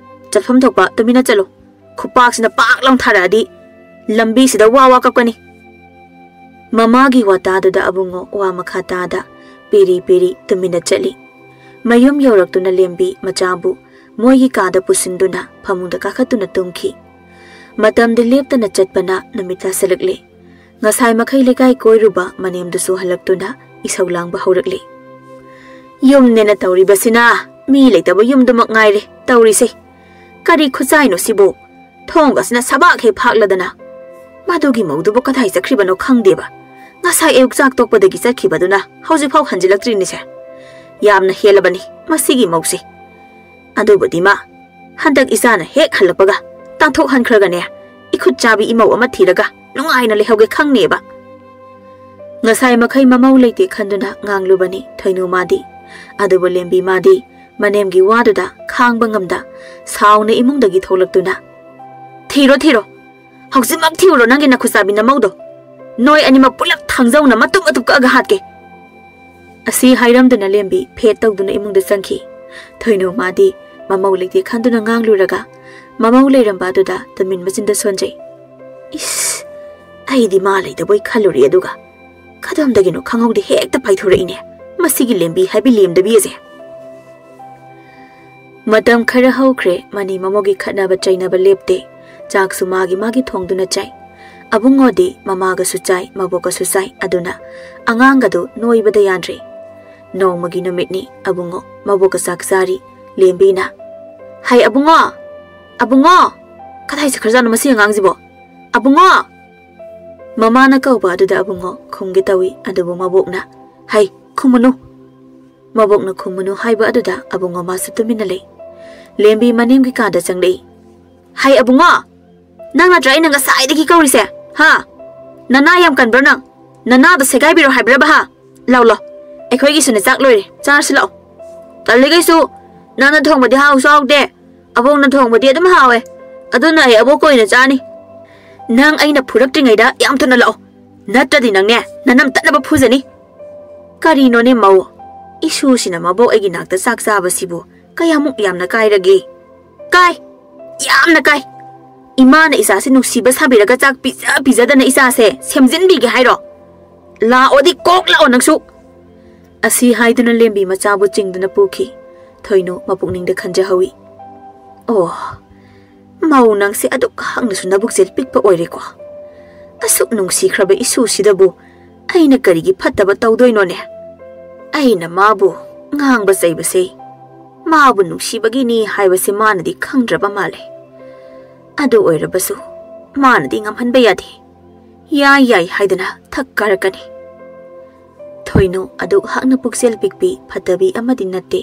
ꯆꯠꯐꯝ ꯊꯣꯛꯄ ꯇꯨꯃꯤꯟꯅ ꯆꯠꯂꯨ꯫ ꯈꯨꯄꯥꯛꯁꯤꯅ ꯄꯥꯛ ꯂꯥꯎ ꯊꯥꯔꯛꯑꯗꯤ ꯂꯝꯕꯤꯁꯤꯗ ꯋꯥ ꯋꯥ ꯀꯞꯀꯅꯤ꯫" ꯃꯃꯥꯒꯤ ꯋꯥꯇꯥꯗꯨꯗ ꯑꯕꯨꯡꯉꯣ ꯋꯥ ꯃꯈꯥ ꯇꯥꯗ ꯄꯦꯔꯤ ꯄꯦꯔꯤ ꯇꯨꯃꯤꯟꯅ ꯆꯠꯂꯤ꯫ ꯃꯌꯨꯝ ꯌꯧꯔꯛꯇꯨꯅ ꯂꯦꯝꯕꯤ ꯃꯆꯥꯕꯨ ꯃꯣꯏꯒꯤ ꯀꯥꯗ ꯄꯨꯁꯤꯟꯗꯨꯅ ꯐꯃꯨꯡꯗ ꯀꯥꯈꯠꯇꯨꯅ ꯇꯨꯝꯈꯤ꯫ ꯃꯇꯝꯗꯤ ꯂꯦꯞꯇꯅ ꯆꯠꯄꯅ ꯅꯨꯃꯤꯠ ꯇꯥꯁꯤꯜꯂꯛꯂꯦ꯫ ꯉꯁꯥꯏ ꯃꯈꯩ ꯂꯩꯀꯥꯏ ꯀꯣꯏꯔꯨꯕ ꯃꯅꯦꯝꯗꯨꯁꯨ ꯍꯜꯂꯛꯇꯨꯅ ꯏꯁꯧ ꯂꯥꯡꯕ ꯍꯧꯔꯛꯂꯦ꯫ "ꯌꯨꯝꯅꯦꯅ ꯇꯧꯔꯤꯕꯁꯤꯅ ꯃꯤ ꯂꯩꯇꯕ ꯌꯨꯝꯗꯨꯃꯛ ꯉꯥꯏꯔꯦ ꯇꯧꯔꯤꯁꯦ꯫ ꯀꯔꯤ ꯈꯨꯠꯆꯥꯏꯅꯣ ꯁꯤꯕꯨ? ꯊꯣꯡꯒꯁꯤꯅ ꯁꯕꯥꯛ ꯍꯦꯛ ꯐꯥꯛꯂꯗꯅ꯫ ꯃꯗꯨꯒꯤ ꯃꯧꯗꯨꯕꯨ ꯀꯗꯥꯏ ꯆꯠꯈ꯭ꯔꯤꯕꯅꯣ ꯈꯪꯗꯦꯕ꯫ ꯉꯁꯥꯏ ꯑꯌꯨꯛ ꯆꯥꯛ ꯇꯣꯛꯄꯗꯒꯤ ꯆꯠꯈꯤꯕꯗꯨꯅ ꯍꯧꯖꯤꯛꯐꯥꯎ ꯍꯟꯖꯤꯜꯂꯛꯇ꯭ꯔꯤꯅꯤꯁꯦ꯫ ꯌꯥꯝꯅ ꯍꯦꯜꯂꯕꯅꯤ ꯃꯁꯤꯒꯤ ꯃꯧꯁꯦ꯫ ꯑꯗꯨꯕꯨꯗꯤ ꯃꯥ ꯍꯟꯗꯛ ꯏꯆꯥꯅ ꯍꯦꯛ ꯍꯜꯂꯛꯄꯒ ꯇꯥꯟꯊꯣꯛꯍꯟꯈ꯭ꯔꯒꯅꯦ, ꯏꯈꯨꯠ ꯆꯥꯕꯤ ꯏꯃꯧ ꯑꯃ ꯊꯤꯔꯒ ꯅꯨꯡꯉꯥꯏꯅ ꯂꯩꯍꯧꯒꯦ ꯈꯪꯅꯦꯕ꯫" ꯉꯁꯥꯏ ꯃꯈꯩ ꯃꯃꯧ ꯂꯩꯇꯦ ꯈꯟꯗꯨꯅ ꯉꯥꯡꯂꯨꯕꯅꯤ ꯊꯣꯏꯅꯨ ꯃꯥꯗꯤ꯫ ꯑꯗꯨꯕꯨ ꯂꯦꯝꯕꯤ ꯃꯥꯗꯤ ꯃꯅꯦꯝꯒꯤ ꯋꯥꯗꯨꯗ ꯈꯥꯡꯕ ꯉꯝꯗ ꯁꯥꯎꯅ ꯏꯃꯨꯡꯗꯒꯤ ꯊꯣꯛꯂꯛꯇꯨꯅ, "ꯊꯤꯔꯣ, ꯊꯤꯔꯣ, "ꯍꯧꯖꯤꯛꯃꯛ ꯊꯤꯔꯨꯔꯣ ꯅꯪꯒꯤ ꯅꯈꯨꯠꯆꯥꯕꯤ ꯅꯃꯧꯗꯣ꯫ ꯅꯣꯏ ꯑꯅꯤꯃꯛ ꯄꯨꯂꯞ ꯊꯥꯡꯖꯧꯅ ꯃꯇꯨꯞ ꯃꯇꯨꯞ ꯀꯛꯑꯒ ꯍꯥꯠꯀꯦ"꯫ ꯑꯁꯤ ꯍꯥꯏꯔꯝꯗꯨꯅ ꯂꯦꯝꯕꯤ ꯐꯦꯠ ꯇꯧꯗꯨꯅ ꯏꯃꯨꯡꯗ ꯆꯪꯈꯤ꯫ ꯊꯣꯏꯅꯨ ꯃꯥꯗꯤ ꯃꯃꯧ ꯂꯩꯇꯦ ꯈꯟꯗꯨꯅ ꯉꯥꯡꯂꯨꯔꯒ, ꯃꯃꯧ ꯂꯩꯔꯝꯕ ꯑꯗꯨꯗ ꯇꯨꯃꯤꯟ ꯃꯆꯤꯟꯗ ꯁꯣꯟꯖꯩ꯫ "ꯏꯁ, ꯑꯩꯗꯤ ꯃꯥ ꯂꯩꯇꯕꯣꯏ ꯈꯜꯂꯨꯔꯦ, ꯑꯗꯨꯒ ꯀꯗꯣꯝꯗꯒꯤꯅꯣ ꯈꯪꯍꯧꯗꯦ ꯍꯦꯛꯇ ꯄꯥꯏꯊꯣꯔꯛꯏꯅꯦ, ꯃꯁꯤꯒꯤ ꯂꯦꯝꯕꯤ ꯍꯥꯏꯕꯤ ꯂꯦꯝꯗꯕꯤ ꯑꯁꯦ"꯫ ꯃꯇꯝ ꯈꯔ ꯍꯧꯈ꯭ꯔꯦ, ꯃꯅꯤ ꯃꯃꯧꯒꯤ ꯈꯠꯅꯕ ꯆꯩꯅꯕ ꯂꯦꯞꯇꯦ꯫ ꯆꯥꯛꯁꯨ ꯃꯥꯒꯤ ꯃꯥꯒꯤ ꯊꯣꯡꯗꯨꯅ ꯆꯥꯏ꯫ ꯑꯕꯨꯡꯉꯣꯗꯤ ꯃꯃꯥꯒꯁꯨ ꯆꯥꯏ, ꯃꯕꯣꯛꯀꯁꯨ ꯆꯥꯏ, ꯑꯗꯨꯅ ꯑꯉꯥꯡꯒꯗꯨ ꯅꯣꯏꯕꯗ ꯌꯥꯟꯗ꯭ꯔꯦ꯫ ꯅꯣꯡꯃꯒꯤ ꯅꯨꯃꯤꯠꯅꯤ, ꯑꯕꯨꯡꯉꯣ ꯃꯕꯣꯛꯀ ꯆꯥꯛ ꯆꯥꯔꯤ꯫ ꯂꯦꯝꯕꯤꯅ, "ꯍꯩ ꯑꯕꯨꯡꯉꯣ, ꯑꯕꯨꯡꯉꯣ, ꯀꯗꯥꯏ ꯆꯠꯈ꯭ꯔꯖꯥꯠꯅꯣ ꯃꯁꯤ ꯑꯉꯥꯡꯁꯤꯕꯣ? ꯑꯕꯨꯡꯉꯣ!" ꯃꯃꯥꯅ ꯀꯧꯕ ꯑꯗꯨꯗ ꯑꯕꯨꯡꯉꯣ ꯈꯨꯝꯒꯦ ꯇꯧꯏ, ꯑꯗꯨꯕꯨ ꯃꯕꯣꯛꯅ, "ꯍꯩ, ꯈꯨꯝꯃꯨꯅꯨ"꯫ ꯃꯕꯣꯛꯅ ꯈꯨꯝꯃꯨꯅꯨ ꯍꯥꯏꯕ ꯑꯗꯨꯗ ꯑꯕꯨꯡꯉꯣ ꯃꯥꯁꯨ ꯇꯨꯃꯤꯟꯅ ꯂꯩ꯫ ꯂꯦꯝꯕꯤ ꯃꯅꯤꯡꯒꯤ ꯀꯥꯗ ꯆꯪꯂꯛꯏ꯫ "ꯍꯩ ꯑꯕꯨꯡꯉꯣ! ꯅꯪ ꯅꯠꯇ꯭ꯔꯥ ꯑꯩꯅ ꯉꯁꯥꯏꯗꯒꯤ ꯀꯧꯔꯤꯁꯦ? ꯍꯥ? ꯅꯅꯥ ꯌꯥꯝ ꯀꯟꯕ꯭ꯔꯣ ꯅꯪ? ꯅꯅꯥꯗꯣ ꯁꯦꯒꯥꯏꯕꯤꯔꯣ ꯍꯥꯏꯕ꯭ꯔꯕ ꯍꯥ? ꯂꯥꯎ, ꯂꯥꯎ꯫ ꯑꯩꯈꯣꯏꯒꯤꯁꯨꯅꯦ ꯆꯥꯛ ꯂꯣꯏꯔꯦ꯫ ꯆꯥꯔꯁꯤ ꯂꯥꯛꯑꯣ꯫ ꯇꯜꯂꯤꯈꯩꯁꯨ ꯅꯪꯅ ꯊꯣꯡꯕꯗꯤ ꯍꯥꯎꯁꯨ ꯍꯥꯎꯗꯦ꯫ ꯑꯕꯣꯛꯅ ꯊꯣꯡꯕꯗꯤ ꯑꯗꯨꯝ ꯍꯥꯎꯋꯦ꯫ ꯑꯗꯨꯅ ꯑꯩ ꯑꯕꯣꯛ ꯑꯣꯏꯅ ꯆꯥꯅꯤ꯫ ꯅꯪ ꯑꯩꯅ ꯐꯨꯔꯛꯇ꯭ꯔꯤꯉꯩꯗ ꯌꯥꯝ ꯊꯨꯅ ꯂꯥꯛꯑꯣ꯫ ꯅꯠꯇ꯭ꯔꯗꯤ ꯅꯪꯅꯦ ꯅꯅꯝ ꯇꯠꯅꯕ ꯐꯨꯖꯅꯤ꯫ ꯀꯔꯤꯅꯣꯅꯦ ꯃꯧ? ꯏꯁꯨꯁꯤꯅ ꯃꯕꯣꯛ ꯑꯩꯒꯤ ꯅꯥꯛꯇ ꯆꯥꯛ ꯆꯥꯕꯁꯤꯕꯨ ꯀꯌꯥꯃꯨꯛ ꯌꯥꯝꯅ ꯀꯥꯏꯔꯒꯦ? ꯀꯥꯏ꯫ ꯌꯥꯝꯅ ꯀꯥꯏ꯫ ꯏꯃꯥꯅ ꯏꯆꯥꯁꯤ ꯅꯨꯡꯁꯤꯕ ꯁꯥꯕꯤꯔꯒ ꯆꯥꯛ ꯄꯤꯖ ꯄꯤꯖꯗꯅ ꯏꯆꯥꯁꯦ ꯁꯦꯝꯖꯤꯟꯕꯤꯒꯦ ꯍꯥꯏꯔꯣ? ꯂꯥꯛꯑꯣꯗꯤ ꯀꯣꯛ ꯂꯥꯛꯑꯣ ꯅꯪꯁꯨ꯫ ꯑꯁꯤ ꯍꯥꯏꯗꯨꯅ ꯂꯦꯝꯕꯤ ꯃꯆꯥꯕꯨ ꯆꯤꯡꯗꯨꯅ ꯄꯨꯈꯤ꯫ ꯊꯣꯏꯅꯨ ꯃꯄꯨꯛꯅꯤꯡꯗ ꯈꯟꯖꯍꯧꯏ꯫ ꯑꯣ, ꯃꯧ ꯅꯪꯁꯦ ꯑꯗꯨꯛ ꯍꯥꯛꯅꯁꯨ ꯅꯕꯨꯛꯆꯦꯜ ꯄꯤꯛꯄ ꯑꯣꯏꯔꯦꯀꯣ꯫ ꯑꯁꯨꯛ ꯅꯨꯡꯁꯤꯈ꯭ꯔꯕ ꯏꯁꯨꯁꯤꯗꯕꯨ ꯑꯩꯅ ꯀꯔꯤꯒꯤ ꯐꯠꯇꯕ ꯇꯧꯗꯣꯏꯅꯣꯅꯦ? ꯑꯩꯅ ꯃꯥꯕꯨ ꯉꯥꯡꯕ ꯆꯩꯕꯁꯦ ꯃꯥꯕꯨ ꯅꯨꯡꯁꯤꯕꯒꯤꯅꯤ ꯍꯥꯏꯕꯁꯦ ꯃꯥꯅꯗꯤ ꯈꯪꯗ꯭ꯔꯕ ꯃꯥꯜꯂꯦ꯫ ꯑꯗꯨ ꯑꯣꯏꯔꯕꯁꯨ ꯃꯥꯅꯗꯤ ꯉꯝꯍꯟꯕ ꯌꯥꯗꯦ꯫ ꯌꯥꯏ ꯌꯥꯏ ꯍꯥꯏꯗꯅ ꯊꯛ ꯀꯥꯔꯛꯀꯅꯤ꯫ ꯊꯣꯏꯅꯨ ꯑꯗꯨꯛ ꯍꯥꯛꯅ ꯄꯨꯛꯆꯦꯜ ꯄꯤꯛꯄꯤ ꯐꯠꯇꯕꯤ ꯑꯃꯗꯤ ꯅꯠꯇꯦ꯫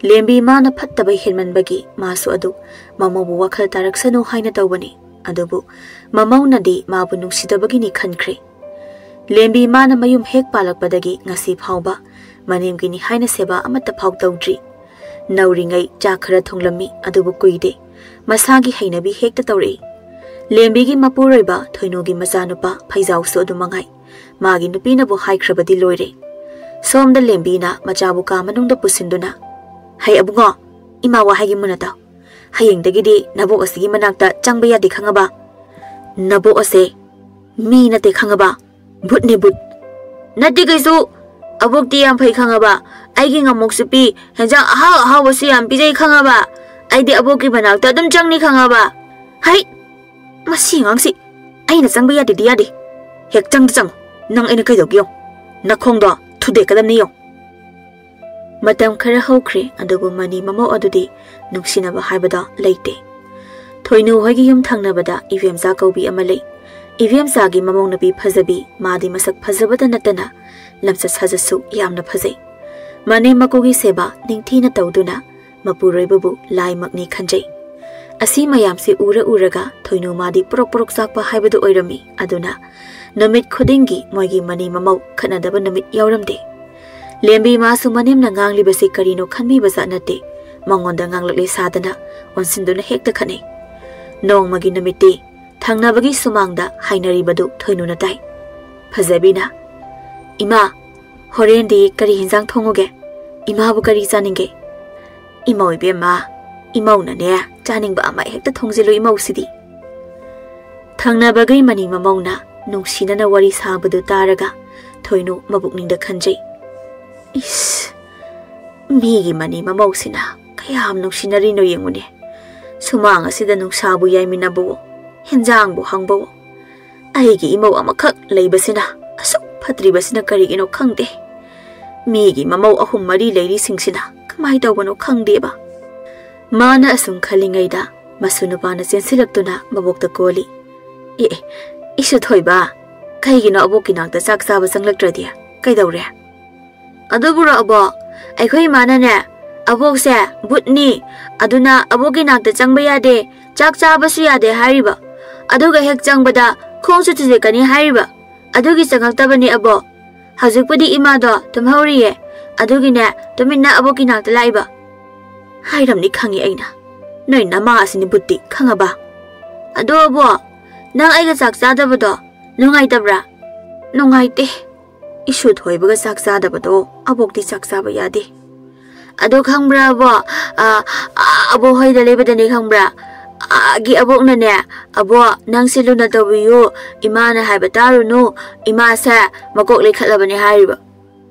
ꯂꯦꯝꯕꯤ ꯃꯥꯅ ꯐꯠꯇꯕ ꯍꯦꯟꯃꯟꯕꯒꯤ ꯃꯥꯁꯨ ꯑꯗꯨꯛ ꯃꯃꯧꯕꯨ ꯋꯥꯈꯜ ꯇꯥꯔꯛꯁꯅꯨ ꯍꯥꯏꯅ ꯇꯧꯕꯅꯤ꯫ ꯑꯗꯨꯕꯨ ꯃꯃꯧꯅꯗꯤ ꯃꯥꯕꯨ ꯅꯨꯡꯁꯤꯗꯕꯒꯤꯅꯤ ꯈꯟꯈ꯭ꯔꯦ꯫ ꯂꯦꯝꯕꯤ ꯃꯥꯅ ꯃꯌꯨꯝ ꯍꯦꯛ ꯄꯥꯜꯂꯛꯄꯗꯒꯤ ꯉꯁꯤ ꯐꯥꯎꯕ ꯃꯅꯦꯝꯒꯤꯅꯤ ꯍꯥꯏꯅ ꯁꯦꯕꯥ ꯑꯃꯠꯇ ꯐꯥꯎ ꯇꯧꯗ꯭ꯔꯤ꯫ ꯅꯧꯔꯤꯉꯩ ꯆꯥꯛ ꯈꯔ ꯊꯣꯡꯂꯝꯃꯤ, ꯑꯗꯨꯕꯨ ꯀꯨꯏꯗꯦ꯫ ꯃꯁꯥꯒꯤ ꯍꯩꯅꯕꯤ ꯍꯦꯛꯇ ꯇꯧꯔꯛꯏ꯫ ꯂꯦꯝꯕꯤꯒꯤ ꯃꯄꯨꯔꯣꯏꯕ ꯊꯣꯏꯅꯨꯒꯤ ꯃꯆꯥꯅꯨꯄꯥ ꯐꯩꯖꯥꯎꯁꯨ ꯑꯗꯨ ꯃꯉꯥꯏ꯫ ꯃꯥꯒꯤ ꯅꯨꯄꯤꯅꯕꯨ ꯍꯥꯏꯈ꯭ꯔꯕꯗꯤ ꯂꯣꯏꯔꯦ꯫ ꯁꯣꯝꯗ ꯂꯦꯝꯕꯤꯅ ꯃꯆꯥꯕꯨ ꯀꯥ ꯃꯅꯨꯡꯗ ꯄꯨꯁꯤꯟꯗꯨꯅ, "ꯍꯩ ꯑꯕꯨꯡꯉꯣ, ꯏꯃꯥ ꯋꯥ ꯍꯥꯏꯒꯦ ꯃꯨꯟꯅ ꯇꯥꯎ꯫ ꯍꯌꯦꯡꯗꯒꯤꯗꯤ ꯅꯕꯣꯛ ꯑꯁꯤꯒꯤ ꯃꯅꯥꯛꯇ ꯆꯪꯕ ꯌꯥꯗꯦ ꯈꯪꯉꯕ? ꯅꯕꯣꯛ ꯑꯁꯦ ꯃꯤ ꯅꯠꯇꯦ ꯈꯪꯉꯕ? ꯕꯨꯠꯅꯦ ꯕꯨꯠ!" "ꯅꯠꯇꯦ ꯀꯩꯁꯨ꯫ ꯑꯕꯣꯛꯇꯤ ꯌꯥꯝ ꯐꯩ ꯈꯪꯉꯕ? ꯑꯩꯒꯤ ꯉꯥꯃꯣꯛꯁꯨ ꯄꯤ, ꯍꯦꯟꯖꯥꯡ ꯑꯍꯥꯎ ꯑꯍꯥꯎꯕꯁꯨ ꯌꯥꯝ ꯄꯤꯖꯩ ꯈꯪꯉꯕ? ꯑꯩꯗꯤ ꯑꯕꯣꯛꯀꯤ ꯃꯅꯥꯛꯇ ꯑꯗꯨꯝ ꯆꯪꯅꯤ ꯈꯪꯉꯕ?" "ꯍꯩ! ꯃꯁꯤ ꯑꯉꯥꯡꯁꯤ ꯑꯩꯅ ꯆꯪꯕ ꯌꯥꯗꯦꯗꯤ ꯌꯥꯗꯦ꯫ ꯍꯦꯛ ꯆꯪꯗ ꯆꯪꯉꯨ꯫ ꯅꯪ ꯑꯩꯅ ꯀꯩꯗꯧꯒꯦ ꯌꯦꯡꯉꯨ꯫ ꯅꯈꯣꯡꯗꯣ ꯊꯨꯗꯦꯛꯀꯗꯕꯅꯤ ꯌꯦꯡꯉꯨ꯫" ꯃꯇꯝ ꯈꯔ ꯍꯧꯈ꯭ꯔꯦ, ꯑꯗꯨꯕꯨ ꯃꯅꯤ ꯃꯃꯧ ꯑꯗꯨꯗꯤ ꯅꯨꯡꯁꯤꯅꯕ ꯍꯥꯏꯕꯗꯣ ꯂꯩꯇꯦ꯫ ꯊꯣꯏꯅꯨ ꯍꯣꯏꯒꯤ ꯌꯨꯝ ꯊꯪꯅꯕꯗ ꯏꯕꯦꯝꯆꯥ ꯀꯧꯕꯤ ꯑꯃ ꯂꯩ꯫ ꯏꯕꯦꯝꯆꯥꯒꯤ ꯃꯃꯧ ꯅꯨꯄꯤ ꯐꯖꯕꯤ, ꯃꯥꯗꯤ ꯃꯁꯛ ꯐꯖꯕꯗ ꯅꯠꯇꯅ ꯂꯝꯆꯠ ꯁꯥꯖꯠꯁꯨ ꯌꯥꯝꯅ ꯐꯖꯩ꯫ ꯃꯅꯦꯝ ꯃꯀꯨꯒꯤ ꯁꯦꯕꯥ ꯅꯤꯡꯊꯤꯅ ꯇꯧꯗꯨꯅ ꯃꯄꯨꯔꯣꯏꯕꯕꯨ ꯂꯥꯏꯃꯛꯅꯤ ꯈꯟꯖꯩ꯫ ꯑꯁꯤ ꯃꯌꯥꯝꯁꯤ ꯎꯔ ꯎꯔꯒ ꯊꯣꯏꯅꯨ ꯃꯥꯗꯤ ꯄ꯭ꯔꯣꯛ ꯄ꯭ꯔꯣꯛ ꯆꯥꯛꯄ ꯍꯥꯏꯕꯗꯨ ꯑꯣꯏꯔꯝꯃꯤ꯫ ꯑꯗꯨꯅ ꯅꯨꯃꯤꯠ ꯈꯨꯗꯤꯡꯒꯤ ꯃꯣꯏꯒꯤ ꯃꯅꯤ ꯃꯃꯧ ꯈꯠꯅꯗꯕ ꯅꯨꯃꯤꯠ ꯌꯥꯎꯔꯝꯗꯦ꯫ ꯂꯦꯝꯕꯤ ꯃꯥꯁꯨ ꯃꯅꯦꯝꯅ ꯉꯥꯡꯂꯤꯕꯁꯤ ꯀꯔꯤꯅꯣ ꯈꯟꯕꯤꯕꯖꯥꯠ ꯅꯠꯇꯦ꯫ ꯃꯉꯣꯟꯗ ꯉꯥꯡꯂꯛꯂꯦ ꯁꯥꯗꯅ ꯑꯣꯟꯁꯤꯟꯗꯨꯅ ꯍꯦꯛꯇ ꯈꯠꯅꯩ꯫ ꯅꯣꯡꯃꯒꯤ ꯅꯨꯃꯤꯠꯇꯤ ꯊꯪꯅꯕꯒꯤ ꯁꯨꯃꯥꯡꯗ ꯍꯥꯏꯅꯔꯤꯕꯗꯨ ꯊꯣꯏꯅꯨꯅ ꯇꯥꯏ꯫ ꯐꯖꯕꯤꯅ, "ꯏꯃꯥ, ꯍꯣꯔꯦꯟꯗꯤ ꯀꯔꯤ ꯍꯤꯟꯖꯥꯡ ꯊꯣꯡꯉꯨꯒꯦ? ꯏꯃꯥꯕꯨ ꯀꯔꯤ ꯆꯥꯅꯤꯡꯒꯦ?" "ꯏꯃꯧ ꯏꯕꯦꯝꯃ, ꯏꯃꯧꯅꯅꯦ ꯆꯥꯅꯤꯡꯕ ꯑꯃ ꯍꯦꯛꯇ ꯊꯣꯡꯖꯤꯜꯂꯨ ꯏꯃꯧꯁꯤꯗꯤ꯫" ꯊꯪꯅꯕꯒꯤ ꯃꯅꯤ ꯃꯃꯧꯅ ꯅꯨꯡꯁꯤꯅꯅ ꯋꯥꯔꯤ ꯁꯥꯕꯗꯨ ꯇꯥꯔꯒ ꯊꯣꯏꯅꯨ ꯃꯕꯨꯛꯅꯤꯡꯗ ꯈꯟꯖꯩ, "ꯏꯁ, ꯃꯤꯒꯤ ꯃꯅꯤ ꯃꯃꯧꯁꯤꯅ ꯀꯌꯥꯝ ꯅꯨꯡꯁꯤꯅꯔꯤꯅꯣ ꯌꯦꯡꯉꯨꯅꯦ꯫ ꯁꯨꯃꯥꯡ ꯑꯁꯤꯗ ꯅꯨꯡꯁꯥꯕꯨ ꯌꯥꯏꯃꯤꯟꯅꯕꯋꯣ, ꯍꯦꯟꯖꯥꯡꯕꯨ ꯍꯪꯕꯋꯣ꯫ ꯑꯩꯒꯤ ꯏꯃꯧ ꯑꯃꯈꯛ ꯂꯩꯕꯁꯤꯅ ꯑꯁꯨꯛ ꯐꯠꯇ꯭ꯔꯤꯕꯁꯤꯅ ꯀꯔꯤꯒꯤꯅꯣ ꯈꯪꯗꯦ꯫ ꯃꯤꯒꯤ ꯃꯃꯧ ꯑꯍꯨꯝ ꯃꯔꯤ ꯂꯩꯔꯤꯁꯤꯡꯁꯤꯅ ꯀꯃꯥꯏ ꯇꯧꯕꯅꯣ ꯈꯪꯗꯦꯕ꯫" ꯃꯥꯅ ꯑꯁꯨꯝ ꯈꯜꯂꯤꯉꯩꯗ ꯃꯁꯨ ꯅꯨꯄꯥꯅ ꯆꯦꯟꯁꯤꯜꯂꯛꯇꯨꯅ ꯃꯕꯣꯛꯇ ꯀꯣꯜꯂꯤ꯫ "ꯑꯦ, ꯑꯦ, ꯏꯁꯨ ꯊꯣꯏꯕ, ꯀꯩꯒꯤꯅꯣ ꯑꯕꯣꯛꯀꯤ ꯅꯥꯛꯇ ꯆꯥꯛ ꯆꯥꯕ ꯆꯪꯂꯛꯇ꯭ꯔꯗꯤ? ꯀꯩꯗꯧꯔꯦ?" "ꯑꯗꯨꯕꯨꯔꯣ ꯑꯕꯣꯛ, ꯑꯩꯈꯣꯏ ꯏꯃꯥꯅꯅꯦ, ꯑꯕꯣꯛꯁꯦ ꯕꯨꯠꯅꯤ, ꯑꯗꯨꯅ ꯑꯕꯣꯛꯀꯤ ꯅꯥꯛꯇ ꯆꯪꯕ ꯌꯥꯗꯦ, ꯆꯥꯛ ꯆꯥꯕꯁꯨ ꯌꯥꯗꯦ ꯍꯥꯏꯔꯤꯕ꯫ ꯑꯗꯨꯒ ꯍꯦꯛ ꯆꯪꯕꯗ ꯈꯣꯡꯁꯨ ꯊꯨꯗꯦꯛꯀꯅꯤ ꯍꯥꯏꯔꯤꯕ꯫ ꯑꯗꯨꯒꯤ ꯆꯪꯉꯛꯇꯕꯅꯤ ꯑꯕꯣꯛ꯫ ꯍꯧꯖꯤꯛꯄꯨꯗꯤ ꯏꯃꯥꯗꯣ ꯇꯨꯝꯍꯧꯔꯤꯌꯦ꯫ ꯑꯗꯨꯒꯤꯅꯦ ꯇꯨꯃꯤꯟꯅ ꯑꯕꯣꯛꯀꯤ ꯅꯥꯛꯇ ꯂꯥꯛꯏꯕ꯫" "ꯍꯥꯏꯔꯝꯅꯤ ꯈꯪꯉꯤ ꯑꯩꯅ꯫ ꯅꯣꯏ ꯅꯃꯥ ꯑꯁꯤꯅꯤ ꯕꯨꯠꯇꯤ, ꯈꯪꯉꯕ?" "ꯑꯗꯣ ꯑꯕꯣꯛ, ꯅꯪ ꯑꯩꯒ ꯆꯥꯛ ꯆꯥꯗꯕꯗꯣ ꯅꯨꯡꯉꯥꯏꯇꯕ꯭ꯔꯥ?" "ꯅꯨꯡꯉꯥꯏꯇꯦ꯫ ꯏꯁꯨ ꯊꯣꯏꯕꯒ ꯆꯥꯛ ꯆꯥꯗꯕꯗꯣ ꯑꯕꯣꯛꯇꯤ ꯆꯥꯛ ꯆꯥꯕ ꯌꯥꯗꯦ꯫ ꯑꯗꯣ ꯈꯪꯕ꯭ꯔꯥ ꯑꯕꯣꯛ? ꯑ, ꯑ, ꯑꯕꯣꯛ ꯍꯣꯏꯗ ꯂꯩꯕꯗꯅꯦ ꯈꯪꯕ꯭ꯔꯥ? ꯑꯥꯒꯤ ꯑꯕꯣꯛꯅꯅꯦ, "ꯑꯕꯣꯛ, ꯅꯪꯁꯦ ꯂꯨꯅ ꯇꯧꯕꯤꯌꯨ, ꯏꯃꯥꯅ ꯍꯥꯏꯕ ꯇꯥꯔꯨꯅꯨ, ꯏꯃꯥꯁꯦ ꯃꯀꯣꯛ ꯂꯩꯈꯠꯂꯕꯅꯦ" ꯍꯥꯏꯔꯤꯕ꯫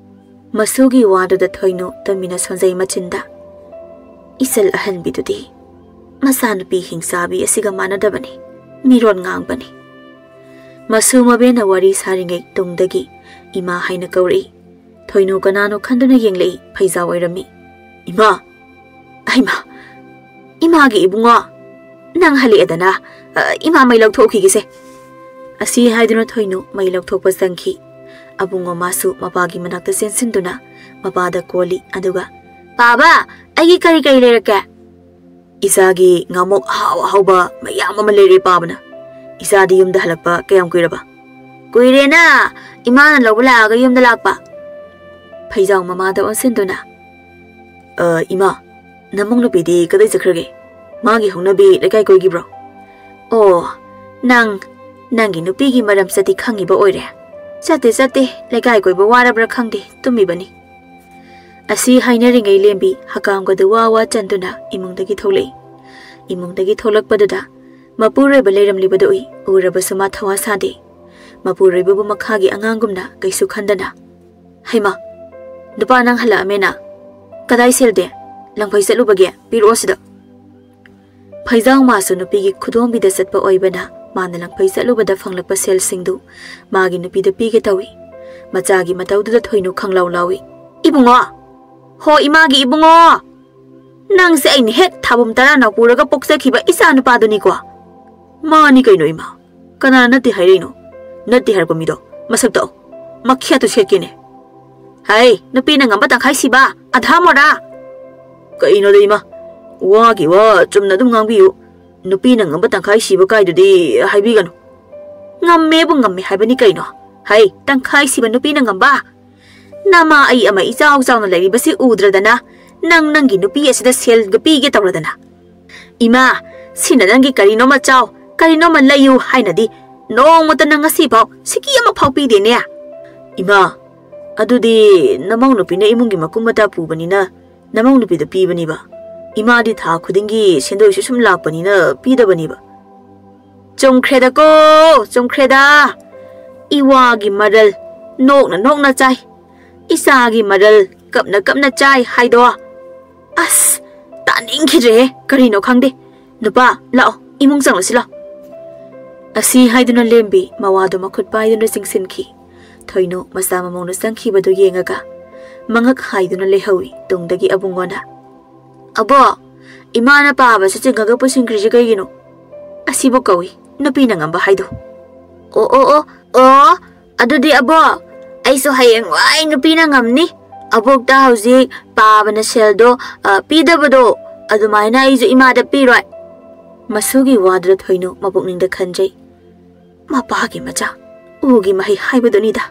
ꯃꯁꯨꯒꯤ ꯋꯥꯗꯨꯗ ꯊꯣꯏꯅꯨ ꯇꯝꯃꯤꯅ ꯁꯣꯟꯖꯩ ꯃꯆꯤꯟꯗ꯫ ꯏꯆꯜ ꯑꯍꯟꯕꯤꯗꯨꯗꯤ ꯃꯆꯥꯅꯨꯄꯤ ꯍꯤꯡꯆꯥꯕꯤ ꯑꯁꯤꯒ ꯃꯥꯟꯅꯗꯕꯅꯤ, ꯃꯤꯔꯣꯟ ꯉꯥꯡꯕꯅꯤ꯫ ꯃꯁꯨ ꯃꯕꯦꯟꯅ ꯋꯥꯔꯤ ꯁꯥꯔꯤꯉꯩ ꯇꯨꯡꯗꯒꯤ ꯏꯃꯥ ꯍꯥꯏꯅ ꯀꯧꯔꯛꯏ꯫ ꯊꯣꯏꯅꯨ ꯀꯅꯥꯅꯣ ꯈꯟꯗꯨꯅ ꯌꯦꯡꯂꯛꯏ, ꯐꯩꯖꯥꯎ ꯑꯣꯏꯔꯝꯃꯤ꯫ "ꯏꯃꯥ! ꯑꯩꯃꯥ! ꯏꯃꯥꯒꯤ ꯏꯕꯨꯡꯉꯣ! ꯅꯪ ꯍꯜꯂꯛꯑꯦꯗꯅ, ꯑ, ꯏꯃꯥ ꯃꯩ ꯂꯧꯊꯣꯛꯎꯈꯤꯒꯦꯁꯦ"꯫ ꯑꯁꯤ ꯍꯥꯏꯗꯨꯅ ꯊꯣꯏꯅꯨ ꯃꯩ ꯂꯧꯊꯣꯛꯄ ꯆꯪꯈꯤ꯫ ꯑꯕꯨꯡꯉꯣ ꯃꯥꯁꯨ ꯃꯄꯥꯒꯤ ꯃꯅꯥꯛꯇ ꯆꯦꯟꯁꯤꯟꯗꯨꯅ ꯃꯄꯥꯗ ꯀꯣꯜꯂꯤ, ꯑꯗꯨꯒ, "ꯄꯥꯕ, ꯑꯩꯒꯤ ꯀꯔꯤ ꯀꯔꯤ ꯂꯩꯔꯛꯀꯦ?" "ꯏꯆꯥꯒꯤ ꯉꯥꯃꯣꯛ ꯑꯍꯥꯎ ꯑꯍꯥꯎꯕ ꯃꯌꯥꯝ ꯑꯃ ꯂꯩꯔꯦ ꯄꯥꯕꯅ꯫ ꯏꯆꯥꯗꯤ ꯌꯨꯝꯗ ꯍꯜꯂꯛꯄ ꯀꯌꯥꯝ ꯀꯨꯏꯔꯕ?" "ꯀꯨꯏꯔꯦꯅ, ꯏꯃꯥꯅ ꯂꯧꯕ ꯂꯥꯛꯑꯒ ꯌꯨꯝꯗ ꯂꯥꯛꯄ"꯫ ꯐꯩꯖꯥꯎ ꯃꯃꯥꯗ ꯑꯣꯟꯁꯤꯟꯗꯨꯅ, "ꯑ, ꯏꯃꯥ, ꯅꯃꯧ ꯅꯨꯄꯤꯗꯤ ꯀꯗꯥꯏ ꯆꯠꯈ꯭ꯔꯒꯦ? ꯃꯥꯒꯤ ꯍꯧꯅꯕꯤ ꯂꯩꯀꯥꯏ ꯀꯣꯏꯈꯤꯕ꯭ꯔꯣ?" "ꯑꯣ, ꯅꯪ, ꯅꯪꯒꯤ ꯅꯨꯄꯤꯒꯤ ꯃꯔꯝ ꯆꯠꯇꯤ ꯈꯪꯉꯤꯕ ꯑꯣꯏꯔꯦ꯫ ꯆꯠꯇꯦ, ꯆꯠꯇꯦ, ꯂꯩꯀꯥꯏ ꯀꯣꯏꯕ ꯋꯥꯔꯕ꯭ꯔꯥ ꯈꯪꯗꯦ, ꯇꯨꯝꯃꯤꯕꯅꯤ"꯫ ꯑꯁꯤ ꯍꯥꯏꯅꯔꯤꯉꯩ ꯂꯦꯝꯕꯤ ꯍꯀꯥꯝꯒꯗꯨ ꯋꯥ ꯋꯥ ꯆꯟꯗꯨꯅ ꯏꯃꯨꯡꯗꯒꯤ ꯊꯣꯛꯂꯛꯏ꯫ ꯏꯃꯨꯡꯗꯒꯤ ꯊꯣꯛꯂꯛꯄꯗꯨꯗ ꯃꯄꯨꯔꯣꯏꯕ ꯂꯩꯔꯝꯂꯤꯕꯗꯨ ꯎꯏ꯫ ꯎꯔꯕꯁꯨ ꯃꯥ ꯊꯋꯥ ꯁꯥꯗꯦ꯫ ꯃꯄꯨꯔꯣꯏꯕꯕꯨ ꯃꯈꯥꯒꯤ ꯑꯉꯥꯡꯒꯨꯝꯅ ꯀꯩꯁꯨ ꯈꯟꯗꯅ, "ꯍꯩꯃꯥ, ꯅꯨꯄꯥ ꯅꯪ ꯍꯜꯂꯛꯑꯝꯃꯦꯅ? ꯀꯗꯥꯏ ꯁꯦꯜꯗꯦ? ꯂꯪꯐꯩ ꯆꯠꯂꯨꯕꯒꯦ? ꯄꯤꯔꯛꯑꯣ ꯁꯤꯗ"꯫ ꯐꯩꯖꯥꯎ ꯃꯥꯁꯨ ꯅꯨꯄꯤꯒꯤ ꯈꯨꯗꯣꯝꯕꯤꯗ ꯆꯠꯄ ꯑꯣꯏꯕꯅ ꯃꯥꯅ ꯂꯪꯐꯩ ꯆꯠꯂꯨꯕꯗ ꯐꯪꯂꯛꯄ ꯁꯦꯜꯁꯤꯡꯗꯨ ꯃꯥꯒꯤ ꯅꯨꯄꯤꯗ ꯄꯤꯒꯦ ꯇꯧꯏ꯫ ꯃꯆꯥꯒꯤ ꯃꯇꯧꯗꯨꯗ ꯊꯣꯏꯅꯨ ꯈꯪꯂꯥꯎ ꯂꯥꯎꯏ꯫ "ꯏꯕꯨꯡꯉꯣ! ꯍꯣ ꯏꯃꯥꯒꯤ ꯏꯕꯨꯡꯉꯣ! ꯅꯪꯁꯦ ꯑꯩꯅ ꯍꯦꯛ ꯊꯥꯕꯨꯝ ꯇꯔꯥꯅ ꯄꯨꯔꯒ ꯄꯣꯛꯆꯈꯤꯕ ꯏꯆꯥ ꯅꯨꯄꯥꯗꯨꯅꯤꯀꯣ?" "ꯃꯥꯅꯤ ꯀꯩꯅꯣ ꯏꯃꯥ, ꯀꯅꯥꯅ ꯅꯠꯇꯦ ꯍꯥꯏꯔꯛꯏꯅꯣ? ꯅꯠꯇꯦ ꯍꯥꯏꯔꯛꯄ ꯃꯤꯗꯣ ꯃꯁꯛ ꯇꯥꯛꯑꯣ, ꯃꯈ꯭ꯌꯥꯠꯇꯨ ꯁꯦꯠꯀꯦꯅꯦ"꯫ "ꯍꯩ, ꯅꯨꯄꯤꯅ ꯉꯝꯕ ꯇꯪꯈꯥꯏ ꯁꯤꯕ, ꯑꯙꯥ ꯃꯣꯔꯥ!" "ꯀꯩꯅꯣꯗ ꯏꯃꯥ, ꯋꯥꯒꯤ ꯋꯥ ꯆꯨꯝꯅ ꯑꯗꯨꯝ ꯉꯥꯡꯕꯤꯌꯨ꯫ ꯅꯨꯄꯤꯅ ꯉꯝꯕ ꯇꯪꯈꯥꯏ ꯁꯤꯕ ꯀꯥꯏꯗꯨꯗꯤ ꯍꯥꯏꯕꯤꯒꯅꯨ"꯫ "ꯉꯝꯃꯦꯕꯨ ꯉꯝꯃꯦ ꯍꯥꯏꯕꯅꯤ ꯀꯩꯅꯣ꯫ ꯍꯩ, ꯇꯪꯈꯥꯏ ꯁꯤꯕ ꯅꯨꯄꯤꯅ ꯉꯝꯕ? ꯅꯃꯥ ꯑꯩ ꯑꯃ ꯏꯆꯥꯎ ꯆꯥꯎꯅ ꯂꯩꯔꯤꯕꯁꯤ ꯎꯗ꯭ꯔꯗꯅ ꯅꯪ ꯅꯪꯒꯤ ꯅꯨꯄꯤ ꯑꯁꯤꯗ ꯁꯦꯜꯒ ꯄꯤꯒꯦ ꯇꯧꯔꯗꯅ꯫ ꯏꯃꯥ, ꯁꯤꯅ ꯅꯪꯒꯤ ꯀꯔꯤꯅꯣꯃ ꯆꯥꯎ, ꯀꯔꯤꯅꯣꯃ ꯂꯩꯌꯨ ꯍꯥꯏꯅꯗꯤ ꯅꯣꯡꯃꯇ ꯅꯪ ꯉꯁꯤꯐꯥꯎ ꯁꯤꯀꯤ ꯑꯃꯐꯥꯎ ꯄꯤꯗꯦꯅꯦ꯫ ꯏꯃꯥ, ꯑꯗꯨꯗꯤ ꯅꯃꯧ ꯅꯨꯄꯤꯅ ꯏꯃꯨꯡꯒꯤ ꯃꯀꯨꯞ ꯃꯇꯥ ꯄꯨꯕꯅꯤꯅ ꯅꯃꯧ ꯅꯨꯄꯤꯗ ꯄꯤꯕꯅꯤꯕ꯫ ꯏꯃꯥꯗꯤ ꯊꯥ ꯈꯨꯗꯤꯡꯒꯤ ꯁꯦꯟꯗꯣꯏꯁꯨ ꯁꯨꯝ ꯂꯥꯛꯄꯅꯤꯅ ꯄꯤꯗꯕꯅꯤꯕ꯫ ꯆꯨꯝꯈ꯭ꯔꯦꯗꯀꯣ, ꯆꯨꯝꯈ꯭ꯔꯦꯗ꯫ ꯏꯋꯥꯒꯤ ꯃꯔꯜ, ꯅꯣꯛꯅ ꯅꯣꯛꯅ ꯆꯥꯏ꯫ ꯏꯆꯥꯒꯤ ꯃꯔꯜ, ꯀꯞꯅ ꯀꯞꯅ ꯆꯥꯏ ꯍꯥꯏꯗꯣ꯫ ꯑꯁ, ꯇꯥꯅꯤꯡꯈꯤꯗ꯭ꯔꯦꯍꯦ, ꯀꯔꯤꯅꯣ ꯈꯪꯗꯦ꯫ ꯅꯨꯄꯥ, ꯂꯥꯛꯑꯣ, ꯏꯃꯨꯡ ꯆꯪꯂꯁꯤ ꯂꯥꯛꯑꯣ꯫ ꯑꯁꯤ ꯍꯥꯏꯗꯨꯅ ꯂꯦꯝꯕꯤ ꯃꯋꯥꯗꯨ ꯃꯈꯨꯠ ꯄꯥꯏꯗꯨꯅ ꯆꯤꯡꯁꯤꯟꯈꯤ꯫ ꯊꯣꯏꯅꯨ ꯃꯆꯥ ꯃꯃꯧꯅ ꯆꯪꯈꯤꯕꯗꯨ ꯌꯦꯡꯉꯒ ꯃꯉꯛ ꯍꯥꯏꯗꯨꯅ ꯂꯩꯍꯧꯏ꯫ ꯇꯨꯡꯗꯒꯤ ꯑꯕꯨꯡꯉꯣꯅ, "ꯑꯕꯣ, ꯏꯃꯥꯅ ꯄꯥꯕꯁꯦ ꯆꯤꯡꯉꯒ ꯄꯨꯁꯤꯟꯈ꯭ꯔꯤꯁꯦ ꯀꯩꯒꯤꯅꯣ? ꯑꯁꯤꯕꯨ ꯀꯧꯏ ꯅꯨꯄꯤꯅ ꯉꯝꯕ ꯍꯥꯏꯗꯣ꯫ ꯑꯣ, ꯑꯣ, ꯑꯣ, ꯑꯣ, ꯑꯗꯨꯗꯤ ꯑꯕꯣ, ꯑꯩꯁꯨ ꯍꯌꯦꯡ ꯋꯥꯏ ꯅꯨꯄꯤꯅ ꯉꯝꯅꯤ꯫ ꯑꯕꯣꯛꯇ ꯍꯧꯖꯤꯛ ꯄꯥꯕꯅ ꯁꯦꯜꯗꯣ, ꯑ, ꯄꯤꯗꯕꯗꯣ, ꯑꯗꯨꯃꯥꯏꯅ ꯑꯩꯁꯨ ꯏꯃꯥꯗ ꯄꯤꯔꯣꯏ꯫" ꯃꯁꯨꯒꯤ ꯋꯥꯗꯨꯗ ꯊꯣꯏꯅꯨ ꯃꯄꯨꯛꯅꯤꯡꯗ ꯈꯟꯖꯩ꯫ ꯃꯄꯥꯒꯤ ꯃꯆꯥ, ꯎꯒꯤ ꯃꯍꯩ ꯍꯥꯏꯕꯗꯨꯅꯤꯗ꯫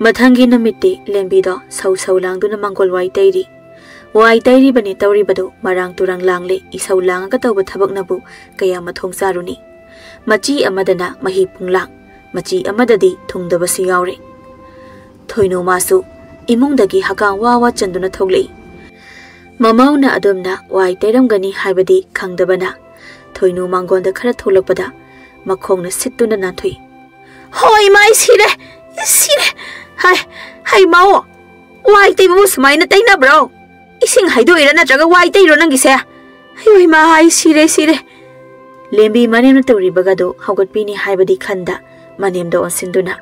ꯃꯊꯪꯒꯤ ꯅꯨꯃꯤꯠꯇꯤ ꯂꯦꯝꯕꯤꯗꯣ ꯁꯧ ꯁꯧ ꯂꯥꯡꯗꯨꯅ ꯃꯪꯒꯣꯜ ꯋꯥꯏ ꯇꯩꯔꯤ꯫ ꯋꯥꯏ ꯇꯩꯔꯤꯕꯅꯤ ꯇꯧꯔꯤꯕꯗꯨ ꯃꯔꯥꯡ ꯇꯨꯔꯥꯡ ꯂꯥꯡꯂꯦ꯫ ꯏꯁꯧ ꯂꯥꯡꯉꯒ ꯇꯧꯕ ꯊꯕꯛꯅꯕꯨ ꯀꯌꯥ ꯃꯊꯣꯡ ꯆꯥꯔꯨꯅꯤ? ꯃꯆꯤ ꯑꯃꯗꯅ ꯃꯍꯤ ꯄꯨꯡꯂꯥꯡ, ꯃꯆꯤ ꯑꯃꯗꯗꯤ ꯊꯨꯡꯗꯕꯁꯨ ꯌꯥꯎꯔꯦ꯫ ꯊꯣꯏꯅꯨ ꯃꯥꯁꯨ ꯏꯃꯨꯡꯗꯒꯤ ꯍꯀꯥꯝ ꯋꯥ ꯋꯥ ꯆꯟꯗꯨꯅ ꯊꯣꯛꯂꯛꯏ꯫ ꯃꯃꯧꯅ ꯑꯗꯣꯝꯅ ꯋꯥꯏ ꯇꯩꯔꯝꯒꯅꯤ ꯍꯥꯏꯕꯗꯤ ꯈꯪꯗꯕꯅ ꯊꯣꯏꯅꯨ ꯃꯥꯡꯒꯣꯟꯗ ꯈꯔ ꯊꯣꯛꯂꯛꯄꯗ ꯃꯈꯣꯡꯅ ꯁꯤꯠꯇꯨꯅ ꯅꯥꯟꯊꯣꯛꯏ꯫ "ꯍꯣꯏ ꯏꯃꯥ, ꯑꯩ ꯁꯤꯔꯦ, ꯁꯤꯔꯦ꯫ ꯍꯥꯏ, ꯍꯩ ꯃꯥꯑꯣ, ꯋꯥꯏ ꯇꯩꯕꯕꯨ ꯁꯨꯃꯥꯏꯅ ꯇꯩꯅꯕ꯭ꯔꯣ? ꯏꯁꯤꯡ ꯍꯩꯗꯣꯛꯏꯔꯥ ꯅꯠꯇ꯭ꯔꯒ ꯋꯥꯏ ꯇꯩꯔꯣ ꯅꯪꯒꯤꯁꯦ? ꯑꯌꯣ ꯏꯃꯥ, ꯑꯩ ꯁꯤꯔꯦ, ꯁꯤꯔꯦ꯫" ꯂꯦꯝꯕꯤ ꯃꯅꯦꯝꯅ ꯇꯧꯔꯤꯕꯒꯗꯣ ꯍꯧꯒꯠꯄꯤꯅꯤ ꯍꯥꯏꯕꯗꯤ ꯈꯟꯗ ꯃꯅꯦꯝꯗ ꯑꯣꯟꯁꯤꯟꯗꯨꯅ,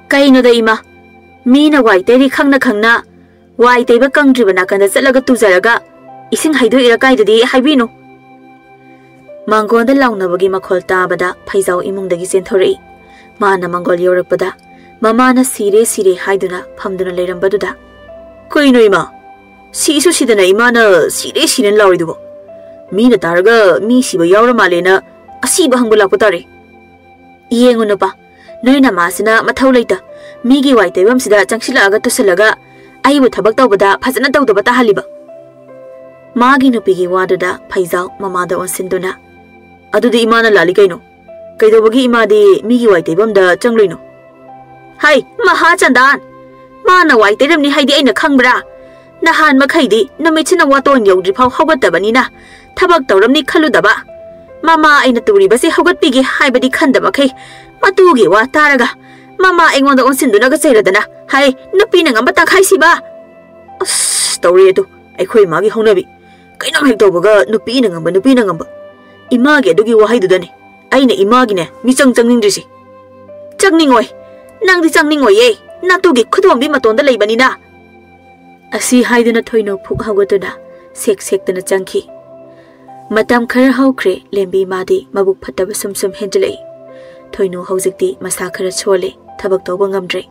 "ꯀꯩꯅꯣꯗ ꯏꯃꯥ, ꯃꯤꯅ ꯋꯥꯏ ꯇꯩꯔꯤ ꯈꯪꯅ ꯈꯪꯅ ꯋꯥꯏ ꯇꯩꯕ ꯀꯪꯗ꯭ꯔꯤꯕ ꯅꯥꯀꯟꯗ ꯆꯠꯂꯒ ꯇꯨꯖꯔꯒ ꯏꯁꯤꯡ ꯍꯩꯗꯣꯛꯏꯔꯥ ꯀꯥꯏꯗꯗꯤ ꯍꯥꯏꯕꯤꯅꯨ꯫" ꯃꯥꯡꯒꯣꯟꯗ ꯂꯥꯎꯅꯕꯒꯤ ꯃꯈꯣꯜ ꯇꯥꯕꯗ ꯐꯩꯖꯥꯎ ꯏꯃꯨꯡꯗꯒꯤ ꯆꯦꯟꯊꯣꯔꯛꯏ꯫ ꯃꯥꯅ ꯃꯥꯡꯒꯣꯜ ꯌꯧꯔꯛꯄꯗ ꯃꯃꯥꯅ "ꯁꯤꯔꯦ, ꯁꯤꯔꯦ" ꯍꯥꯏꯗꯨꯅ ꯐꯝꯗꯨꯅ ꯂꯩꯔꯝꯕꯗꯨꯗ, "ꯀꯩꯅꯣ ꯏꯃꯥ? ꯁꯤꯁꯨ ꯁꯤꯗꯅ ꯏꯃꯥꯅ 'ꯁꯤꯔꯦ, ꯁꯤꯔꯦꯅ' ꯂꯥꯎꯔꯤꯗꯨꯕꯣ? ꯃꯤꯅ ꯇꯥꯔꯒ ꯃꯤ ꯁꯤꯕ ꯌꯥꯎꯔ ꯃꯥꯜꯂꯦꯅ ꯑꯁꯤꯕ ꯍꯪꯕ ꯂꯥꯛꯄ ꯇꯥꯔꯦ꯫ ꯌꯦꯡꯉꯨ ꯅꯨꯄꯥ, ꯅꯣꯏ ꯅꯃꯥꯁꯤꯅ ꯃꯊꯧ ꯂꯩꯇ ꯃꯤꯒꯤ ꯋꯥꯏ ꯇꯩꯐꯝꯁꯤꯗ ꯆꯪꯁꯤꯜꯂꯛꯑꯒ ꯇꯨꯁꯜꯂꯒ ꯑꯩꯕꯨ ꯊꯕꯛ ꯇꯧꯕꯗ ꯐꯖꯅ ꯇꯧꯗꯕ ꯇꯥꯍꯜꯂꯤꯕ꯫" ꯃꯥꯒꯤ ꯅꯨꯄꯤꯒꯤ ꯋꯥꯗꯨꯗ ꯐꯩꯖꯥꯎ ꯃꯃꯥꯗ ꯑꯣꯟꯁꯤꯟꯗꯨꯅ, ꯑꯗꯨꯗꯤ ꯏꯃꯥꯅ ꯂꯥꯜꯂꯤ ꯀꯩꯅꯣ? ꯀꯩꯗꯧꯕꯒꯤ ꯏꯃꯥꯗꯤ ꯃꯤꯒꯤ ꯋꯥꯏ ꯇꯩꯐꯝꯗ ꯆꯪꯂꯨꯏꯅꯣ? ꯍꯩ, ꯃꯍꯥ ꯆꯟꯗꯥꯟ! ꯃꯥꯅ ꯋꯥꯏ ꯇꯩꯔꯝꯅꯤ ꯍꯥꯏꯗꯤ ꯑꯩꯅ ꯈꯪꯕ꯭ꯔꯥ? ꯅꯍꯥꯟ ꯃꯈꯩꯗꯤ ꯅꯨꯃꯤꯠꯁꯤꯅ ꯋꯥꯇꯣꯟ ꯌꯧꯗ꯭ꯔꯤꯐꯥꯎ ꯍꯧꯒꯠꯇꯕꯅꯤꯅ ꯊꯕꯛ ꯇꯧꯔꯝꯅꯤ ꯈꯜꯂꯨꯗꯕ꯫ ꯃꯃꯥ ꯑꯩꯅ ꯇꯨꯔꯤꯕꯁꯤ ꯍꯧꯒꯠꯄꯤꯒꯦ ꯍꯥꯏꯕꯗꯤ ꯈꯟꯗ ꯃꯈꯩ ꯃꯇꯨꯒꯤ ꯋꯥ ꯇꯥꯔꯒ ꯃꯃꯥ ꯑꯩꯉꯣꯟꯗ ꯑꯣꯟꯁꯤꯟꯗꯨꯅꯒ ꯆꯩꯔꯗꯅ ꯍꯥꯏ, "ꯅꯨꯄꯤꯅ ꯉꯝꯕ ꯇꯪꯈꯥꯏ ꯁꯤꯕ!" ꯑꯁ, ꯇꯧꯔꯦ ꯑꯗꯨ ꯑꯩꯈꯣꯏ ꯏꯃꯥꯒꯤ ꯍꯧꯅꯕꯤ꯫ ꯀꯩꯅꯣꯝ ꯍꯦꯛ ꯇꯧꯕꯒ ꯅꯨꯄꯤꯅ ꯉꯝꯕ, ꯅꯨꯄꯤꯅ ꯉꯝꯕ꯫ ꯏꯃꯥꯒꯤ ꯑꯗꯨꯒꯤ ꯋꯥꯍꯩꯗꯨꯗꯅꯦ ꯑꯩꯅ ꯏꯃꯥꯒꯤꯅꯦ ꯃꯤꯆꯪ ꯆꯪꯅꯤꯡꯗ꯭ꯔꯤꯁꯦ꯫ ꯆꯪꯅꯤꯡꯉꯣꯏ꯫ ꯅꯪꯗꯤ ꯆꯪꯅꯤꯡꯉꯣꯏꯌꯦ꯫ ꯅꯇꯨꯒꯤ ꯈꯨꯗꯣꯝꯕꯤ ꯃꯇꯣꯟꯗ ꯂꯩꯕꯅꯤꯅ꯫ ꯑꯁꯤ ꯍꯥꯏꯗꯨꯅ ꯊꯣꯏꯅꯨ ꯐꯨꯛ ꯍꯧꯒꯠꯇꯨꯅ ꯁꯦꯛ ꯁꯦꯛꯇꯅ ꯆꯪꯈꯤ꯫ ꯃꯇꯝ ꯈꯔ ꯍꯧꯈ꯭ꯔꯦ, ꯂꯦꯝꯕꯤ ꯃꯥꯗꯤ ꯃꯕꯨꯛ ꯐꯠꯇꯕ ꯁꯨꯝ ꯁꯨꯝ ꯍꯦꯟꯖꯤꯜꯂꯛꯏ꯫ ꯊꯣꯏꯅꯨ ꯍꯧꯖꯤꯛꯇꯤ ꯃꯁꯥ ꯈꯔ ꯁꯣꯜꯂꯦ, ꯊꯕꯛ ꯇꯧꯕ ꯉꯝꯗ꯭ꯔꯦ꯫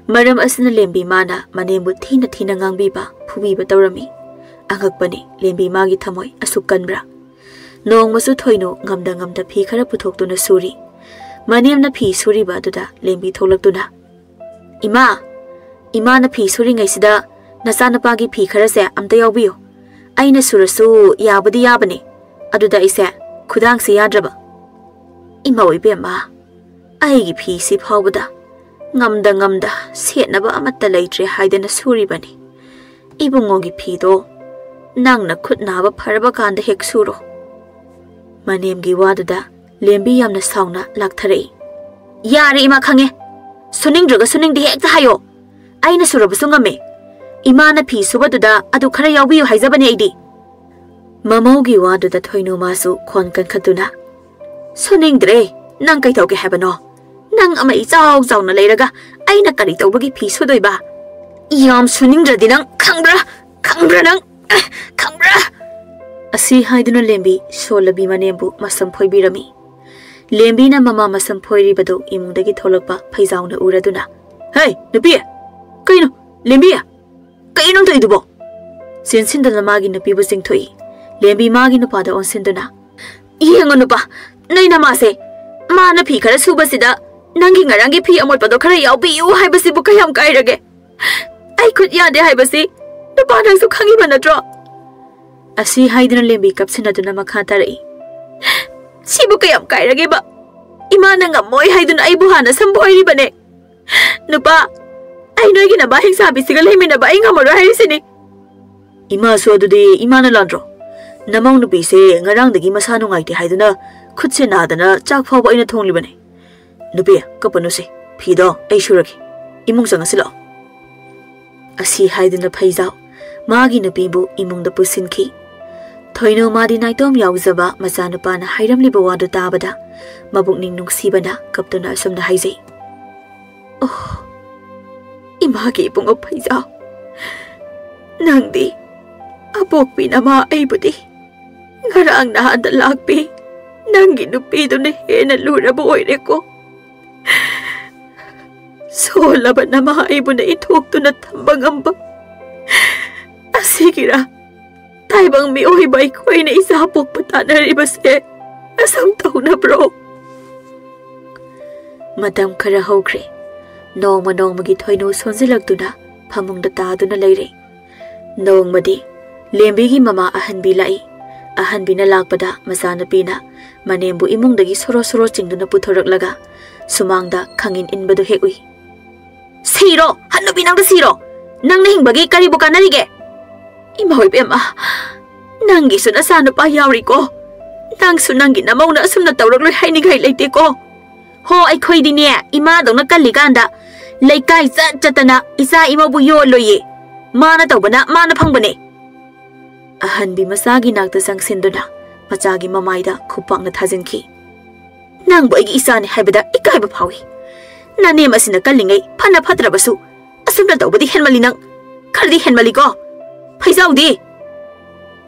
ꯃꯔꯝ ꯑꯁꯤꯅ ꯂꯦꯝꯕꯤ ꯃꯥꯅ ꯃꯅꯦꯝꯕꯨ ꯊꯤꯅ ꯊꯤꯅ ꯉꯥꯡꯕꯤꯕ, ꯐꯨꯕꯤꯕ ꯇꯧꯔꯝꯃꯤ꯫ ꯑꯉꯛꯄꯅꯤ, ꯂꯦꯝꯕꯤ ꯃꯥꯒꯤ ꯊꯃꯣꯏ ꯑꯁꯨꯛ ꯀꯟꯕ꯭ꯔꯥ? ꯅꯣꯡꯃꯁꯨ ꯊꯣꯏꯅꯨ ꯉꯝꯗ ꯉꯝꯗ ꯐꯤ ꯈꯔ ꯄꯨꯊꯣꯛꯇꯨꯅ ꯁꯨꯔꯤ꯫ ꯃꯅꯦꯝꯅ ꯐꯤ ꯁꯨꯔꯤꯕ ꯑꯗꯨꯗ ꯂꯦꯝꯕꯤ ꯊꯣꯛꯂꯛꯇꯨꯅ, "ꯏꯃꯥ, ꯏꯃꯥꯅ ꯐꯤ ꯁꯨꯔꯤꯉꯩꯁꯤꯗ ꯅꯆꯥꯅꯨꯄꯥꯒꯤ ꯐꯤ ꯈꯔꯁꯦ ꯑꯝꯇ ꯌꯥꯎꯕꯤꯌꯨ꯫ ꯑꯩꯅ ꯁꯨꯔꯁꯨ ꯌꯥꯕꯨꯗꯤ ꯌꯥꯕꯅꯦ, ꯑꯗꯨꯗ ꯑꯩꯁꯦ ꯈꯨꯗꯥꯡꯁꯦ ꯌꯥꯗ꯭ꯔꯕ꯫ ꯏꯃꯥ ꯏꯕꯦꯝꯃ, ꯑꯩꯒꯤ ꯐꯤꯁꯤ ꯐꯥꯎꯕꯗ ꯉꯝꯗ ꯉꯝꯗ ꯁꯦꯠꯅꯕ ꯑꯃꯠꯇ ꯂꯩꯇ꯭ꯔꯦ ꯍꯥꯏꯗꯅ ꯁꯨꯔꯤꯕꯅꯤ꯫ ꯏꯕꯨꯡꯉꯣꯒꯤ ꯐꯤꯗꯣ ꯅꯪꯅ ꯈꯨꯠ ꯅꯥꯕ ꯐꯔꯕ ꯀꯥꯟꯗ ꯍꯦꯛ ꯁꯨꯔꯣ꯫" ꯃꯅꯦꯝꯒꯤ ꯋꯥꯗꯨꯗ ꯂꯦꯝꯕꯤ ꯌꯥꯝꯅ ꯁꯥꯎꯅ ꯂꯥꯛꯊꯔꯛꯏ꯫ "ꯌꯥꯔꯦ ꯏꯃꯥ, ꯈꯪꯉꯦ꯫ ꯁꯨꯅꯤꯡꯗ꯭ꯔꯒ ꯁꯨꯅꯤꯡꯗꯦ ꯍꯦꯛꯇ ꯍꯥꯏꯌꯣ꯫ ꯑꯩꯅ ꯁꯨꯔꯕꯁꯨ ꯉꯝꯃꯦ꯫ ꯏꯃꯥꯅ ꯐꯤ ꯁꯨꯕꯗꯨꯗ ꯑꯗꯨ ꯈꯔ ꯌꯥꯎꯕꯤꯌꯨ ꯍꯥꯏꯖꯕꯅꯦ ꯑꯩꯗꯤ꯫" ꯃꯃꯧꯒꯤ ꯋꯥꯗꯨꯗ ꯊꯣꯏꯅꯨ ꯃꯥꯁꯨ ꯈꯣꯟ ꯀꯟꯈꯠꯇꯨꯅ, "ꯁꯨꯅꯤꯡꯗ꯭ꯔꯦ꯫ ꯅꯪ ꯀꯩꯗꯧꯒꯦ ꯍꯥꯏꯕꯅꯣ? ꯅꯪ ꯑꯃ ꯏꯆꯥꯎ ꯆꯥꯎꯅ ꯂꯩꯔꯒ ꯑꯩꯅ ꯀꯔꯤ ꯇꯧꯕꯒꯤ ꯐꯤ ꯁꯨꯗꯣꯏꯕ? ꯌꯥꯝ ꯁꯨꯅꯤꯡꯗ꯭ꯔꯗꯤ ꯅꯪ ꯈꯪꯕ꯭ꯔꯥ? ꯈꯪꯕ꯭ꯔꯥ ꯅꯪ? ꯑꯦ, ꯈꯪꯕ꯭ꯔꯥ?" ꯑꯁꯤ ꯍꯥꯏꯗꯨꯅ ꯂꯦꯝꯕꯤ ꯁꯣꯜꯂꯕꯤ ꯃꯅꯦꯝꯕꯨ ꯃꯁꯝ ꯐꯣꯏꯕꯤꯔꯝꯃꯤ꯫ ꯂꯦꯝꯕꯤꯅ ꯃꯃꯥ ꯃꯁꯝ ꯐꯣꯏꯔꯤꯕꯗꯨ ꯏꯃꯨꯡꯗꯒꯤ ꯊꯣꯛꯂꯛꯄ ꯐꯩꯖꯥꯎꯅ ꯎꯔꯗꯨꯅ, "ꯍꯦ, ꯅꯨꯄꯤ! ꯀꯩꯅꯣ, ꯂꯦꯝꯕꯤ? ꯀꯩꯅꯣ ꯅꯪ ꯇꯧꯔꯤꯗꯨꯕꯣ?" ꯆꯦꯟꯁꯤꯟꯗꯨꯅ ꯃꯥꯒꯤ ꯅꯨꯄꯤꯕꯨ ꯆꯤꯡꯊꯣꯛꯏ꯫ ꯂꯦꯝꯕꯤ ꯃꯥꯒꯤ ꯅꯨꯄꯥꯗ ꯑꯣꯟꯁꯤꯟꯗꯨꯅ, "ꯌꯦꯡꯉꯣ ꯅꯨꯄꯥ, ꯅꯣꯏ ꯅꯃꯥꯁꯦ꯫ ꯃꯥꯅ ꯐꯤ ꯈꯔ ꯁꯨꯕꯁꯤꯗ ꯅꯪꯒꯤ ꯉꯔꯥꯡꯒꯤ ꯐꯤ ꯑꯃꯣꯠꯄꯗꯣ ꯈꯔ ꯌꯥꯎꯕꯤꯌꯨ ꯍꯥꯏꯕꯁꯤꯕꯨ ꯀꯌꯥꯝ ꯀꯥꯏꯔꯒꯦ? ꯑꯩ ꯈꯨꯠ ꯌꯥꯗꯦ ꯍꯥꯏꯕꯁꯤ ꯅꯨꯄꯥ ꯅꯪꯁꯨ ꯈꯪꯉꯤꯕ ꯅꯠꯇ꯭ꯔꯣ?" ꯑꯁꯤ ꯍꯥꯏꯗꯨꯅ ꯂꯦꯝꯕꯤ ꯀꯞꯁꯤꯟꯅꯗꯨꯅ ꯃꯈꯥ ꯇꯥꯔꯛꯏ꯫ ꯁꯤꯕꯨ ꯀꯌꯥꯝ ꯀꯥꯏꯔꯒꯦꯕ? ꯏꯃꯥꯅ ꯉꯝꯃꯣꯏ ꯍꯥꯏꯗꯨꯅ ꯑꯩꯕꯨ ꯍꯥꯟꯅ ꯁꯝ ꯐꯣꯏꯔꯤꯕꯅꯦ꯫ ꯅꯨꯄꯥ, ꯑꯩ ꯅꯣꯏꯒꯤ ꯅꯕꯥ ꯍꯤꯡꯁꯥꯕꯤꯁꯤꯒ ꯂꯩꯃꯤꯟꯅꯕ ꯑꯩ ꯉꯝꯃꯔꯣꯏ ꯍꯥꯏꯔꯤꯁꯤꯅꯤ꯫ ꯏꯃꯥꯁꯨ ꯑꯗꯨꯗꯤ ꯏꯃꯥꯅ ꯂꯥꯟꯗ꯭ꯔꯣ? ꯅꯃꯧ ꯅꯨꯄꯤꯁꯦ ꯉꯔꯥꯡꯗꯒꯤ ꯃꯁꯥ ꯅꯨꯡꯉꯥꯏꯇꯦ ꯍꯥꯏꯗꯨꯅ ꯈꯨꯠꯁꯦ ꯅꯥꯗꯅ ꯆꯥꯛ ꯐꯥꯎꯕ ꯑꯩꯅ ꯊꯣꯡꯂꯤꯕꯅꯦ꯫ ꯅꯨꯄꯤ, ꯀꯞꯄꯅꯨꯁꯦ, ꯐꯤꯗꯣ ꯑꯩ ꯁꯨꯔꯒꯦ꯫ ꯏꯃꯨꯡ ꯆꯪꯉꯁꯤ ꯂꯥꯛꯑꯣ꯫ ꯑꯁꯤ ꯍꯥꯏꯗꯨꯅ ꯐꯩꯖꯥꯎ ꯃꯥꯒꯤ ꯅꯨꯄꯤꯕꯨ ꯏꯃꯨꯡꯗ ꯄꯨꯁꯤꯟꯈꯤ꯫ ꯊꯣꯏꯅꯧ ꯃꯥꯗꯤ ꯅꯥꯏꯇꯣꯝ ꯌꯥꯎꯖꯕ ꯃꯆꯥꯅꯨꯄꯥꯅ ꯍꯥꯏꯔꯝꯂꯤꯕ ꯋꯥꯗꯨ ꯇꯥꯕꯗ ꯃꯕꯨꯛꯅꯤꯡ ꯅꯨꯡꯁꯤꯕꯅ ꯀꯞꯇꯨꯅ ꯑꯁꯨꯝꯅ ꯍꯥꯏꯖꯩ, "ꯑꯣ, ꯏꯃꯥꯒꯤ ꯏꯕꯨꯡꯉꯣ ꯐꯩꯖꯥꯎ, ꯅꯪꯗꯤ ꯑꯄꯣꯛꯄꯤ ꯅꯃꯥ ꯑꯩꯕꯨꯗꯤ ꯉꯔꯥꯡ ꯅꯍꯥꯟꯗ ꯂꯥꯛꯄꯤ ꯅꯪꯒꯤ ꯅꯨꯄꯤꯗꯨꯅ ꯍꯦꯟꯅ ꯂꯨꯔꯕ ꯑꯣꯏꯔꯦꯀꯣ꯫ ꯁꯣꯜꯂꯕ ꯅꯃꯥ ꯑꯩꯕꯨꯅ ꯏꯊꯣꯛꯇꯨꯅ ꯊꯝꯕ ꯉꯝꯕ ꯑꯁꯤꯒꯤꯔꯥ? ꯇꯥꯏꯕꯪ ꯃꯤꯑꯣꯏꯕ ꯑꯩꯈꯣꯏꯅ ꯏꯆꯥ ꯄꯣꯛꯄ ꯇꯥꯟꯅꯔꯤꯕꯁꯦ ꯑꯁꯨꯝ ꯇꯧꯅꯕ꯭ꯔꯣ?" ꯃꯇꯝ ꯈꯔ ꯍꯧꯈ꯭ꯔꯦ꯫ ꯅꯣꯡꯃ ꯅꯣꯡꯃꯒꯤ ꯊꯣꯏꯅꯨ ꯁꯣꯟꯖꯤꯜꯂꯛꯇꯨꯅ ꯐꯃꯨꯡꯗ ꯇꯥꯗꯨꯅ ꯂꯩꯔꯦ꯫ ꯅꯣꯡꯃꯗꯤ ꯂꯦꯝꯕꯤꯒꯤ ꯃꯃꯥ ꯑꯍꯟꯕꯤ ꯂꯥꯛꯏ꯫ ꯑꯍꯟꯕꯤꯅ ꯂꯥꯛꯄꯗ ꯃꯆꯥꯅꯨꯄꯤꯅ ꯃꯅꯦꯝꯕꯨ ꯏꯃꯨꯡꯗꯒꯤ ꯁꯣꯔꯣ ꯁꯣꯔꯣ ꯆꯤꯡꯗꯨꯅ ꯄꯨꯊꯣꯔꯛꯂꯒ ꯁꯨꯃꯥꯡꯗ ꯈꯥꯡꯉꯤꯟ ꯏꯟꯕꯗꯨ ꯍꯦꯛ ꯎꯏ꯫ "ꯁꯤꯔꯣ, ꯍꯟꯅꯨꯕꯤ, ꯅꯪꯗ ꯁꯤꯔꯣ! ꯅꯪꯅ ꯍꯤꯡꯕꯒꯤ ꯀꯔꯤꯕꯨ ꯀꯥꯟꯅꯔꯤꯒꯦ?" "ꯏꯃꯥ ꯏꯕꯦꯝꯃ, ꯅꯪꯒꯤꯁꯨ ꯅꯆꯥꯅꯨꯄꯥ ꯌꯥꯎꯔꯤꯀꯣ꯫ ꯅꯪꯁꯨ ꯅꯪꯒꯤ ꯅꯃꯧꯅ ꯑꯁꯨꯝꯅ ꯇꯧꯔꯛꯂꯣꯏ ꯍꯥꯏꯅꯤꯡꯉꯥꯏ ꯂꯩꯇꯦꯀꯣ꯫ ꯍꯣ, ꯑꯩꯈꯣꯏꯗꯤꯅꯦ, ꯏꯃꯥꯗꯧꯅ ꯀꯜꯂꯤꯀꯥꯟꯗ ꯂꯩꯀꯥꯏ ꯆꯠ ꯆꯠꯇꯅ ꯏꯆꯥ ꯏꯃꯧꯕꯨ ꯌꯣꯜꯂꯣꯏꯌꯦ꯫ ꯃꯥꯅ ꯇꯧꯕꯅ ꯃꯥꯅ ꯐꯪꯕꯅꯦ꯫" ꯑꯍꯟꯕꯤ ꯃꯆꯥꯒꯤ ꯅꯥꯛꯇ ꯆꯪꯁꯤꯟꯗꯨꯅ ꯃꯆꯥꯒꯤ ꯃꯃꯥꯏꯗ ꯈꯨꯄꯥꯛꯅ ꯊꯥꯖꯤꯟꯈꯤ꯫ "ꯅꯪꯕꯨ ꯑꯩꯒꯤ ꯏꯆꯥꯅꯤ ꯍꯥꯏꯕꯗ ꯏꯀꯥꯏꯕ ꯐꯥꯎꯏ꯫ ꯅꯅꯦꯝ ꯑꯁꯤꯅ ꯀꯜꯂꯤꯉꯩ ꯐꯅ ꯐꯠꯇ꯭ꯔꯕꯁꯨ ꯑꯁꯨꯝꯅ ꯇꯧꯕꯗꯤ ꯍꯦꯟꯃꯜꯂꯤ ꯅꯪ꯫ ꯈꯔꯗꯤ ꯍꯦꯟꯃꯜꯂꯤꯀꯣ꯫ ꯐꯩꯖꯥꯎꯗꯤ?"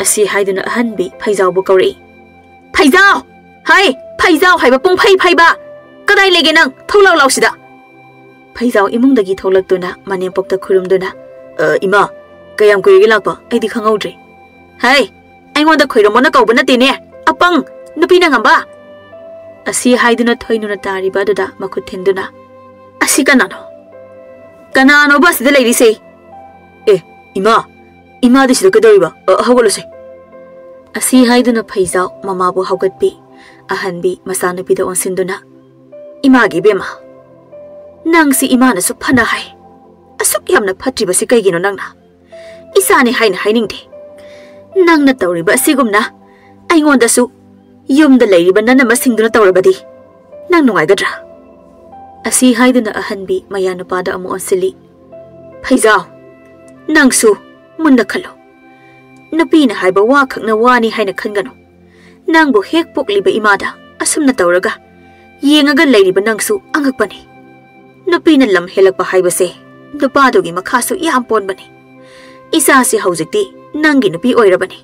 ꯑꯁꯤ ꯍꯥꯏꯗꯨꯅ ꯑꯍꯟꯕꯤ ꯐꯩꯖꯥꯎꯕꯨ ꯀꯧꯔꯛꯏ꯫ "ꯐꯩꯖꯥꯎ! ꯍꯩ, ꯐꯩꯖꯥꯎ ꯍꯥꯏꯕ ꯄꯨꯡꯐꯩ ꯐꯩꯕ! ꯀꯗꯥꯏ ꯂꯩꯒꯦ ꯅꯪ? ꯊꯣꯛꯂꯛ ꯂꯥꯎꯁꯤꯗ!" ꯐꯩꯖꯥꯎ ꯏꯃꯨꯡꯗꯒꯤ ꯊꯣꯛꯂꯛꯇꯨꯅ ꯃꯅꯦꯝꯄꯣꯛꯇ ꯈꯨꯔꯨꯝꯗꯨꯅ, "ꯑ, ꯏꯃꯥ, ꯀꯌꯥꯝ ꯀꯨꯏꯔꯒꯦ ꯂꯥꯛꯄ? ꯑꯩꯗꯤ ꯈꯪꯍꯧꯗ꯭ꯔꯦ꯫" "ꯍꯩ, ꯑꯩꯉꯣꯟꯗ ꯈꯣꯏꯔꯝꯃꯣꯅ ꯀꯧꯕ ꯅꯠꯇꯦꯅꯦ, ꯑꯄꯪ, ꯅꯨꯄꯤꯅ ꯉꯝꯕ!" ꯑꯁꯤ ꯍꯥꯏꯗꯨꯅ ꯊꯣꯏꯅꯨꯅ ꯇꯥꯔꯤꯕ ꯑꯗꯨꯗ ꯃꯈꯨꯠ ꯊꯤꯟꯗꯨꯅ, "ꯑꯁꯤ ꯀꯅꯥꯅꯣ? ꯀꯅꯥꯅꯣꯕ ꯑꯁꯤꯗ ꯂꯩꯔꯤꯁꯦ?" "ꯑꯦ, ꯏꯃꯥ, ꯏꯃꯥꯗꯤ ꯁꯤꯗ ꯀꯩꯗꯧꯔꯤꯕ? ꯑ, ꯍꯧꯒꯠꯂꯨꯁꯦ꯫" ꯑꯁꯤ ꯍꯥꯏꯗꯨꯅ ꯐꯩꯖꯥꯎ ꯃꯃꯥꯕꯨ ꯍꯧꯒꯠꯄꯤ꯫ ꯑꯍꯟꯕꯤ ꯃꯆꯥꯅꯨꯄꯤꯗ ꯑꯣꯟꯁꯤꯟꯗꯨꯅ, "ꯏꯃꯥꯒꯤ ꯏꯕꯦꯝꯃ, ꯅꯪꯁꯤ ꯏꯃꯥꯅꯁꯨ ꯐꯅ ꯍꯥꯏ꯫ ꯑꯁꯨꯛ ꯌꯥꯝꯅ ꯐꯠꯇ꯭ꯔꯤꯕꯁꯤ ꯀꯩꯒꯤꯅꯣ ꯅꯪꯅ? ꯏꯆꯥꯅꯤ ꯍꯥꯏꯅ ꯍꯥꯏꯅꯤꯡꯗꯦ꯫ ꯅꯪꯅ ꯇꯧꯔꯤꯕ ꯑꯁꯤꯒꯨꯝꯅ ꯑꯩꯉꯣꯟꯗꯁꯨ ꯌꯨꯝꯗ ꯂꯩꯔꯤꯕ ꯅꯅꯝꯃꯁꯤꯡꯗꯨꯅ ꯇꯧꯔꯕꯗꯤ ꯅꯪ ꯅꯨꯡꯉꯥꯏꯒꯗ꯭ꯔꯥ?" ꯑꯁꯤ ꯍꯥꯏꯗꯨꯅ ꯑꯍꯟꯕꯤ ꯃꯌꯥꯅꯨꯄꯥꯗ ꯑꯃꯨꯛ ꯑꯣꯟꯁꯤꯜꯂꯤ꯫ "ꯐꯩꯖꯥꯎ, ꯅꯪꯁꯨ ꯃꯨꯟꯅ ꯈꯜꯂꯨ꯫ ꯅꯨꯄꯤꯅ ꯍꯥꯏꯕ ꯋꯥ ꯈꯛꯅ ꯋꯥꯅꯤ ꯍꯥꯏꯅ ꯈꯟꯒꯅꯨ꯫ ꯅꯪꯕꯨ ꯍꯦꯛ ꯄꯣꯛꯂꯤꯕ ꯏꯃꯥꯗ ꯑꯁꯨꯝꯅ ꯇꯧꯔꯒ ꯌꯦꯡꯉꯒ ꯂꯩꯔꯤꯕ ꯅꯪꯁꯨ ꯑꯉꯛꯄꯅꯤ꯫ ꯅꯨꯄꯤꯅ ꯂꯝ ꯍꯦꯜꯂꯛꯄ ꯍꯥꯏꯕꯁꯦ ꯅꯨꯄꯥꯗꯨꯒꯤ ꯃꯈꯥꯁꯨ ꯌꯥꯝ ꯄꯣꯟꯕꯅꯤ꯫ ꯏꯆꯥꯁꯤ ꯍꯧꯖꯤꯛꯇꯤ ꯅꯪꯒꯤ ꯅꯨꯄꯤ ꯑꯣꯏꯔꯕꯅꯤ꯫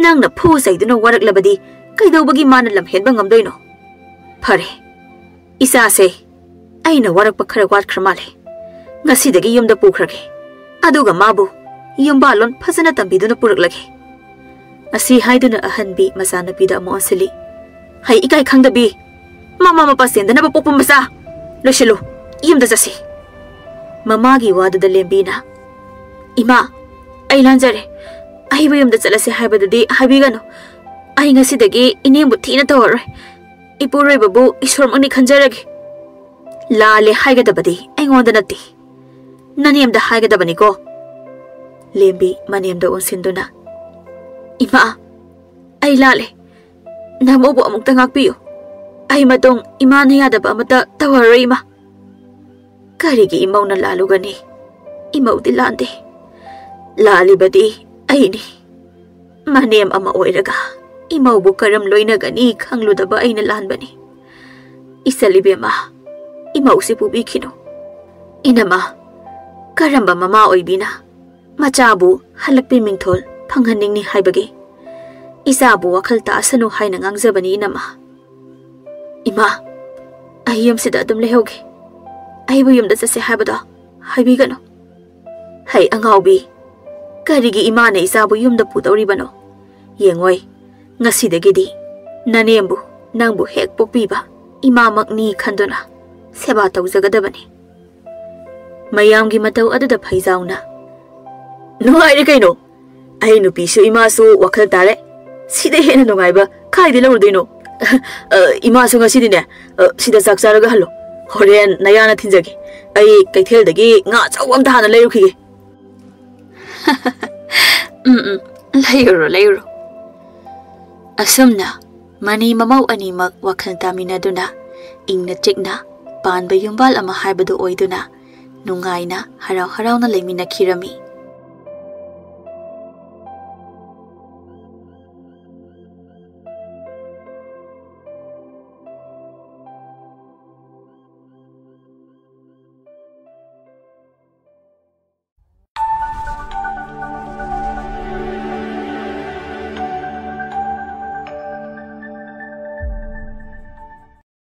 ꯅꯪꯅ ꯐꯨ ꯆꯩꯗꯨꯅ ꯋꯥꯔꯛꯂꯕꯗꯤ ꯀꯩꯗꯧꯕꯒꯤ ꯃꯥꯅ ꯂꯝ ꯍꯦꯟꯕ ꯉꯝꯗꯣꯏꯅꯣ? ꯐꯔꯦ, ꯏꯆꯥꯁꯦ, ꯑꯩꯅ ꯋꯥꯔꯛꯄ ꯈꯔ ꯋꯥꯠꯈ꯭ꯔ ꯃꯥꯜꯂꯦ꯫ ꯉꯁꯤꯗꯒꯤ ꯌꯨꯝꯗ ꯄꯨꯈ꯭ꯔꯒꯦ꯫ ꯑꯗꯨꯒ ꯃꯥꯕꯨ ꯌꯨꯝꯕꯥꯜꯂꯣꯟ ꯐꯖꯅ ꯇꯝꯕꯤꯗꯨꯅ ꯄꯨꯔꯛꯂꯒꯦ꯫" ꯑꯁꯤ ꯍꯥꯏꯗꯨꯅ ꯑꯍꯟꯕꯤ ꯃꯆꯥꯅꯨꯄꯤꯗ ꯑꯃꯨꯛ ꯑꯣꯟꯁꯤꯜꯂꯤ꯫ "ꯍꯩ ꯏꯀꯥꯏ ꯈꯪꯗꯕꯤ, ꯃꯃꯥ ꯃꯄꯥ ꯆꯦꯟꯗꯅꯕ ꯄꯣꯛꯄ ꯃꯆꯥ! ꯂꯣꯏꯁꯤꯜꯂꯨ, ꯌꯨꯝꯗ ꯆꯠꯁꯤ꯫" ꯃꯃꯥꯒꯤ ꯋꯥꯗꯨꯗ ꯂꯦꯝꯕꯤꯅ, "ꯏꯃꯥ, ꯑꯩ ꯂꯥꯟꯖꯔꯦ꯫ ꯑꯩꯕꯨ ꯌꯨꯝꯗ ꯆꯠꯂꯁꯦ ꯍꯥꯏꯕꯗꯨꯗꯤ ꯍꯥꯏꯕꯤꯒꯅꯨ꯫ ꯑꯩ ꯉꯁꯤꯗꯒꯤ ꯏꯅꯦꯝꯕꯨ ꯊꯤꯅ ꯇꯧꯔꯔꯣꯏ꯫ ꯏꯄꯨꯔꯣꯏꯕꯕꯨ ꯏꯁꯣꯔꯃꯛꯅꯤ ꯈꯟꯖꯔꯒꯦ꯫ ꯂꯥꯜꯂꯦ ꯍꯥꯏꯒꯗꯕꯗꯤ ꯑꯩꯉꯣꯟꯗ ꯅꯠꯇꯦ, ꯅꯅꯦꯝꯗ ꯍꯥꯏꯒꯗꯕꯅꯤꯀꯣ꯫" ꯂꯦꯝꯕꯤ ꯃꯅꯦꯝꯗ ꯑꯣꯟꯁꯤꯟꯗꯨꯅ, "ꯏꯃꯥ, ꯑꯩ ꯂꯥꯜꯂꯦ꯫ ꯅꯃꯧꯕꯨ ꯑꯃꯨꯛꯇ ꯉꯥꯛꯄꯤꯌꯨ꯫ ꯑꯩ ꯃꯇꯨꯡ ꯏꯃꯥꯅ ꯌꯥꯗꯕ ꯑꯃꯠꯇ ꯇꯧꯔꯔꯣꯏ, ꯏꯃꯥ꯫" "ꯀꯔꯤꯒꯤ ꯏꯃꯧꯅ ꯂꯥꯜꯂꯨꯒꯅꯤ? ꯏꯃꯧꯗꯤ ꯂꯥꯟꯗꯦ꯫ ꯂꯥꯜꯂꯤꯕꯗꯤ ꯑꯩꯅꯤ꯫ ꯃꯅꯦꯝ ꯑꯃ ꯑꯣꯏꯔꯒ ꯏꯃꯧꯕꯨ ꯀꯔꯝ ꯂꯣꯏꯅꯒꯅꯤ ꯈꯪꯂꯨꯗꯕ ꯑꯩꯅ ꯂꯥꯟꯕꯅꯤ꯫ ꯏꯆꯜ ꯏꯕꯦꯝꯃ, ꯏꯃꯧꯁꯤ ꯄꯨꯕꯤꯈꯤꯅꯨ꯫ ꯏꯅꯝꯃ, ꯀꯔꯝꯕ ꯃꯃꯥ ꯑꯣꯏꯕꯤꯅ ꯃꯆꯥꯕꯨ ꯍꯜꯂꯛꯄꯤ ꯃꯤꯡꯊꯣꯜ ꯐꯪꯍꯟꯅꯤꯡꯅꯤ ꯍꯥꯏꯕꯒꯦ? ꯏꯆꯥꯕꯨ ꯋꯥꯈꯜ ꯇꯥꯁꯅꯨ ꯍꯥꯏꯅ ꯉꯥꯡꯖꯕꯅꯤ, ꯏꯅꯝꯃ꯫" "ꯏꯃꯥ, ꯑꯩ ꯌꯨꯝꯁꯤꯗ ꯑꯗꯨꯝ ꯂꯩꯍꯧꯒꯦ꯫ ꯑꯩꯕꯨ ꯌꯨꯝꯗ ꯆꯠꯁꯦ ꯍꯥꯏꯕꯗꯣ ꯍꯥꯏꯕꯤꯒꯅꯨ꯫" "ꯍꯩ ꯑꯉꯥꯎꯕꯤ, ꯀꯔꯤꯒꯤ ꯏꯃꯥꯅ ꯏꯆꯥꯕꯨ ꯌꯨꯝꯗ ꯄꯨꯗꯧꯔꯤꯕꯅꯣ? ꯌꯦꯡꯉꯣꯏ, ꯉꯁꯤꯗꯒꯤꯗꯤ ꯅꯅꯦꯝꯕꯨ ꯅꯪꯕꯨ ꯍꯦꯛ ꯄꯣꯛꯄꯤꯕ ꯏꯃꯥꯃꯛꯅꯤ ꯈꯟꯗꯨꯅ ꯁꯦꯕꯥ ꯇꯧꯖꯒꯗꯕꯅꯤ꯫" ꯃꯌꯥꯝꯒꯤ ꯃꯇꯧ ꯑꯗꯨꯗ ꯐꯩꯖꯥꯎꯅ, "ꯅꯨꯡꯉꯥꯏꯔꯦ ꯀꯩꯅꯣ꯫ ꯑꯩ ꯅꯨꯄꯤꯁꯨ ꯏꯃꯥꯁꯨ ꯋꯥꯈꯜ ꯇꯥꯔꯦ꯫ ꯁꯤꯗ ꯍꯦꯟꯅ ꯅꯨꯡꯉꯥꯏꯕ ꯀꯥꯏꯗ ꯂꯧꯔꯨꯗꯣꯏꯅꯣ? ꯑ, ꯏꯃꯥꯁꯨ ꯉꯁꯤꯗꯤꯅꯦ, ꯑ, ꯁꯤꯗ ꯆꯥꯛ ꯆꯥꯔꯒ ꯍꯜꯂꯣ꯫ ꯍꯣꯔꯦꯟ ꯅꯌꯥꯅ ꯊꯤꯟꯖꯒꯦ꯫ ꯑꯩ ꯀꯩꯊꯦꯜꯗꯒꯤ ꯉꯥ ꯑꯆꯧꯕ ꯑꯝꯇ ꯍꯥꯟꯅ ꯂꯩꯔꯨꯈꯤꯒꯦ꯫ ꯎꯝ, ꯎꯝ, ꯂꯩꯔꯨꯔꯣ, ꯂꯩꯔꯨꯔꯣ꯫ ꯑꯁꯨꯝꯅ ꯃꯅꯤ ꯃꯃꯧ ꯑꯅꯤꯃꯛ ꯋꯥꯈꯜ ꯇꯥꯃꯤꯟꯅꯗꯨꯅ ꯏꯪꯅ ꯆꯤꯛꯅ ꯄꯥꯟꯕ ꯌꯨꯝꯕꯥꯜ ꯑꯃ ꯍꯥꯏꯕꯗꯨ ꯑꯣꯏꯗꯨꯅ ꯅꯨꯡꯉꯥꯏꯅ ꯍꯔꯥꯎ ꯍꯔꯥꯎꯅ ꯂꯩꯃꯤꯟꯅꯈꯤꯔꯝꯃꯤ꯫